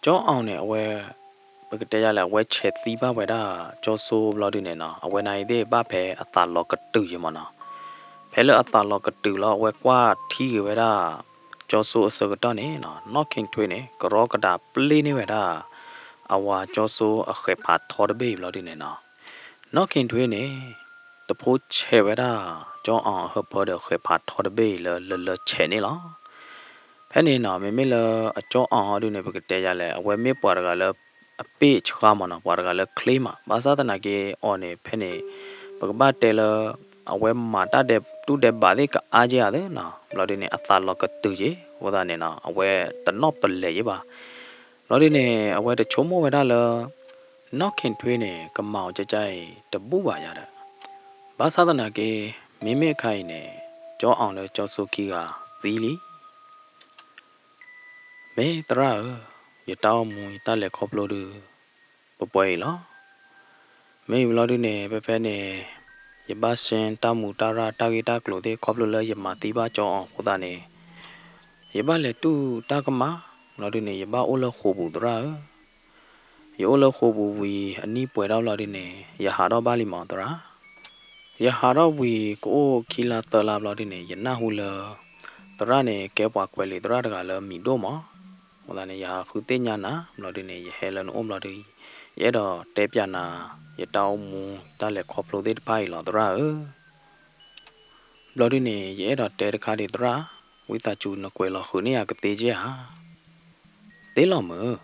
ကၠီအီၣ်န့ၣ် အဝဲ ပကတဲယၤလဲၣ် အဝဲဆဲးသံဘၣ်ဝဲဒၣ်ကၠီစိဘျီဒုန့ၣ်နီၤ, အဝဲနၤအံၤသ့ၣ်ဘၣ်ဖဲအသးလီၤကတုာ်ယဲမးနီၤ. ဖဲလၢအသးလီၤကတုာ်လီၤ အဝဲကွၢ်ထံဂ့ၤဝဲဒၣ် ကၠီစိအဆၢကတီၢ်န့ၣ်နီၤ, နီၢ်ခ့ၣ်ထွ့န့ၣ် ကရီကဒါပျ့န့ၢ်ဝဲဒၣ် အဝၤကၠီစိအဃဲးဖးထီတဘ့ၣ်အံၤဘျီဒုန့ၣ်နီၤ, နီၢ်ခ့ၣ်ထွ့န့ၣ် တဖိဆဲးဝဲဒၣ် ကၠီအီၣ်အဟၢဖၢဒီးဃဲးဖးထီတဘ့ၣ်အံၤလၢလၢလၢဆဲးန့ၣ်လီၤ. ဖဲန့ၣ်နီၤ မ့မ့ၢ်လၢအကၠီအီၣ်အီၤဒုန့ၣ် ပကတဲယၤလဲၣ် အဝဲမ့ၢ်ပှၤတဂၤလၢ အပ့ၢ်ဆှါမးနီၤ, ပှၤတဂၤလၢချ့မး, ဘၣ်ဆၣ်သနာ်က့အီၤန့ၣ် ဖဲန့ၣ် ပကဘၣ်တဲလၢ အဝဲမၤတၢ်ဒဲးတူၢ်ဒဲးဘးသ့ၣ်ကအါက့ဧါသ့နီၤ, ဘျီဒုန့ၣ် အသးလီၤကတုၤက့ၤ, အဃိသတးန့ၣ်နီၤ အဝဲတနီၣ်ပလဲၤယ့ၢ်ဘၣ်. ဘျီဒုန့ၣ် အဝဲတဆိကမိၣ်ဝဲဒၣ်လၢ နီၢ်ခ့ထွ့န့ၣ် ကမၤအီၤကကအံၤတဘူၣ်ဘၣ်ယၤဒီး, ဘၣ်ဆၣ်သနာ်က့ မ့မ့ၢ်အခါအံၤန့ၣ် ကၠီအီၤလၢကၠီစိခံဂၤသံလံ. မ့ၢ်သရၣ်ဧၢ, ယတၢ်အိၣ်မူယတၢ်လဲၤခီဖျိဒုး ပှဲၤပှဲၤအံၤလီၤ. မ့ၢ်ဘျီဒုန့ၣ် ဖဲဖဲန့ၣ် ယဘၣ်ဆှၢတၢ်မူးတၢ်ရၢ်တၢ်ဂ့ၢ်တၢ်ကျိၤသ့ၣ် ခီဖျိလၢယမၤသံဘၣ်ကၠီအီၤအဃိသတးန့ၣ် ယဘၣ်လဲၤတူၢ်တၢ်ကမၣ်, ဘျီဒုန့ၣ် ယဘၣ်အိၣ်လၢဃိာ်ပူၤသရၣ်ဧၢ. ယအိၣ်လၢဃိာ်ပူၤဝံၤ အနံၣ်ပှဲၤထီၣ်ဘျီဒုန့ၣ် ယဟးထီၣ်ဘၣ်လံမးသရၣ်. ယဟးထီၣ်ဝံၤ ကအိၣ်ခံလါသၢလါဘျီဒုန့ၣ် ယနၢ်ဟူလၢ သရၣ်န့ၣ် ကဲပှၤကွဲးလံာ်သရၣ်တဂၤလၢမံၤဒိၣ်မး. အဃိသတးန့ၣ် ယဟးဃုသ့ၣ်ညါနၤ, ဘျီဒုန့ၣ် ယဟဲလၢနအိၣ်ဘျီဒု ယအဲၣ်ဒိးတဲပျးနၤ ယတၢ်အိၣ်မူ တၢ်လဲၤခီဖျိသ့ၣ်တဖၣ်အံၤလီၤသရၣ်ဧၢ. ဘျီဒုန့ၣ် ယအဲၣ်ဒိးတဲတခါဒံးသရၣ်, ဝံသးစူၤနကွဲးလီၤဃုာ်န့ၢ်ယၤကသ့ကဲဧါ. သ့လီၤမုၢ်.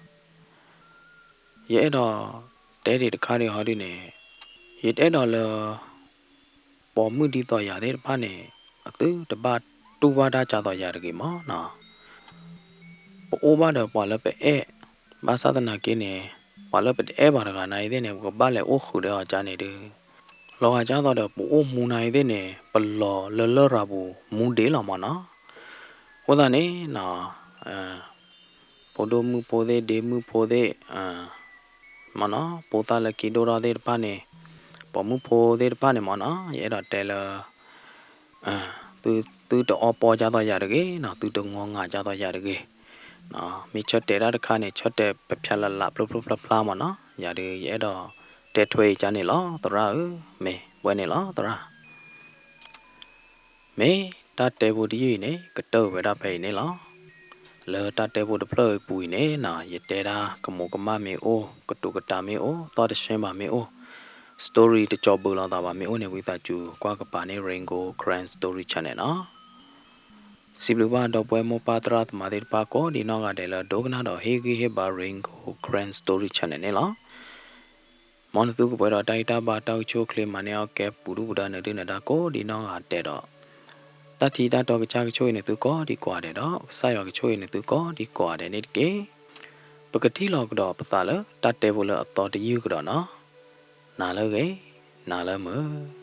ယအဲၣ်ဒိးတဲဒံးတခါဒံးဟီဒုန့ၣ်, ယတအဲၣ်ဒိးလၢ ပိာ်မုၣ်ဒ်သိးယၤသ့ၣ်တဖၣ်န့ၣ် အသုတဘၣ်တူၢ်ဘၣ်တၢ်ကၢ်သိးယၤတဂ့ၤမးနီၤ. ပအိၣ်ဘၣ်ဒီးပှၤလၢပအဲၣ်, ဘၣ်ဆၣ်သနာ်က့န့ၣ် ပှၤလၢပတအဲၣ်ဘၣ်တဂၤနၤအံၤသ့ၣ်န့ၣ် ပကဘၣ်လဲၤအိၣ်ဃုာ်ဒီးအီၤကန့ၣ်ဒုး, လီၤဂာ်ကၢ်သိးဒီးပအိၣ်မူနၤအံၤသ့ၣ်န့ၣ် ပလီၤလၢလရာ်ပူၤမူဒံးလီၤမးနီၤ. အဃိသတးန့ၣ်နီၤ ဖိဒိၣ်မုၣ်ဖိသ့ၣ် ဒ့မုၣ်ဖိသ့ၣ် မ့ၢ်နီၤ ဖိသၣ်လၢခံဒိၣ်ထီၣ်သ့ၣ်တဖၣ်န့ၣ် ပိာ်မုၣ်ဖိသ့ၣ်တဖၣ်န့ၣ်မ့ၢ်နီၤ ယအဲၣ်ဒိးတဲလၢ သုတအီပီကၢ်သိးယၤတဂ့ၤနီၤ သုတငီငာ်ကၢ်သိးယၤတဂ့ၤ. မ့ၢ်ဆၢတဲာ်တၢ်တခါန့ၣ် ဆၢတဲာ်ပဖျါလၢ်လၢ်ဖျိဖျိဖျါဖျါမ့ၢ်နီၤ ယၤဒုးယအဲၣ်ဒိးတဲထွဲအံၤကန့ၣ်လီၤသရၣ်ဧၢ, မ့ၢ်ဝဲန့ၣ်လီၤသရၣ်. မ့ၢ်တၢ်တဲဖိတယုၢ်အံၤန့ၣ် ကတၢၢ်ဝဲဒၣ်ဖဲအံၤန့ၣ်လီၤ. လၢတၢ်တဲဖိတဖျၢၣ်အံၤပူၤအံၤန့ၣ်နီၤ ယတဲဒၣ်ကမူးကမၣ်မ့ၢ်အိၣ် ကတိၤကတာ်မ့ၢ်အိၣ် သီၣ်တဆှဲဘၣ်မ့ၢ်အိၣ် story တကၠီၤဘုးလိာ်သးဘၣ်မ့ၢ်အိၣ်န့ၣ် ဝံသးစူၤကွၢ်ကပၤန့ၢ် Rain Gold Karen Story Channel နီၤ. စံးဘျုးဘၣ်ဒီပုၢ်ဝဲၢ်မိၢ်ပၢ်သရၣ်သမါသ့ၣ်တဖၣ်ကိးဒံနီၢ်ဂၤဒဲးလၢဒိကနၣ်ဒီးဟ့ၣ်ဂံၢ်ဟ့ၣ်ဘါ Rain Gold Karen Story Channel န့ၣ်လီၤ. မ်နသုကပှဲၤဒီးတၢ်ဂံၢ်တၢ်ဘါတၢ်အိၣ်ဆူၣ်အိၣ်ချ့မၤန့ၢ်အီၣ်ကဲပူၤဒုၣ်ပူၤဒါနုာ်ဒုၣ်နဒါကိးဒံနီၢ်ဂၤဒဲးဒီး တၢ်ထံတၢ်တီကစၢ်ကဆိၣ်ဂ့ၤနသုကိးဒံကိးဂၤဒဲးဒီး ကစၢ်ယွၤကဆိၣ်ဂ့ၤနသုကိးဒံကိးဂၤဒဲးန့ၣ်တက့ၢ်. ပကထံၣ်လိာ်ကဒီးပသးလၢတၢ်တဲဖိလၢအသီတယုၢ်ကဒီးနီၤ. နၤလၢအဂ့ၤ, နၤလၢမုာ်.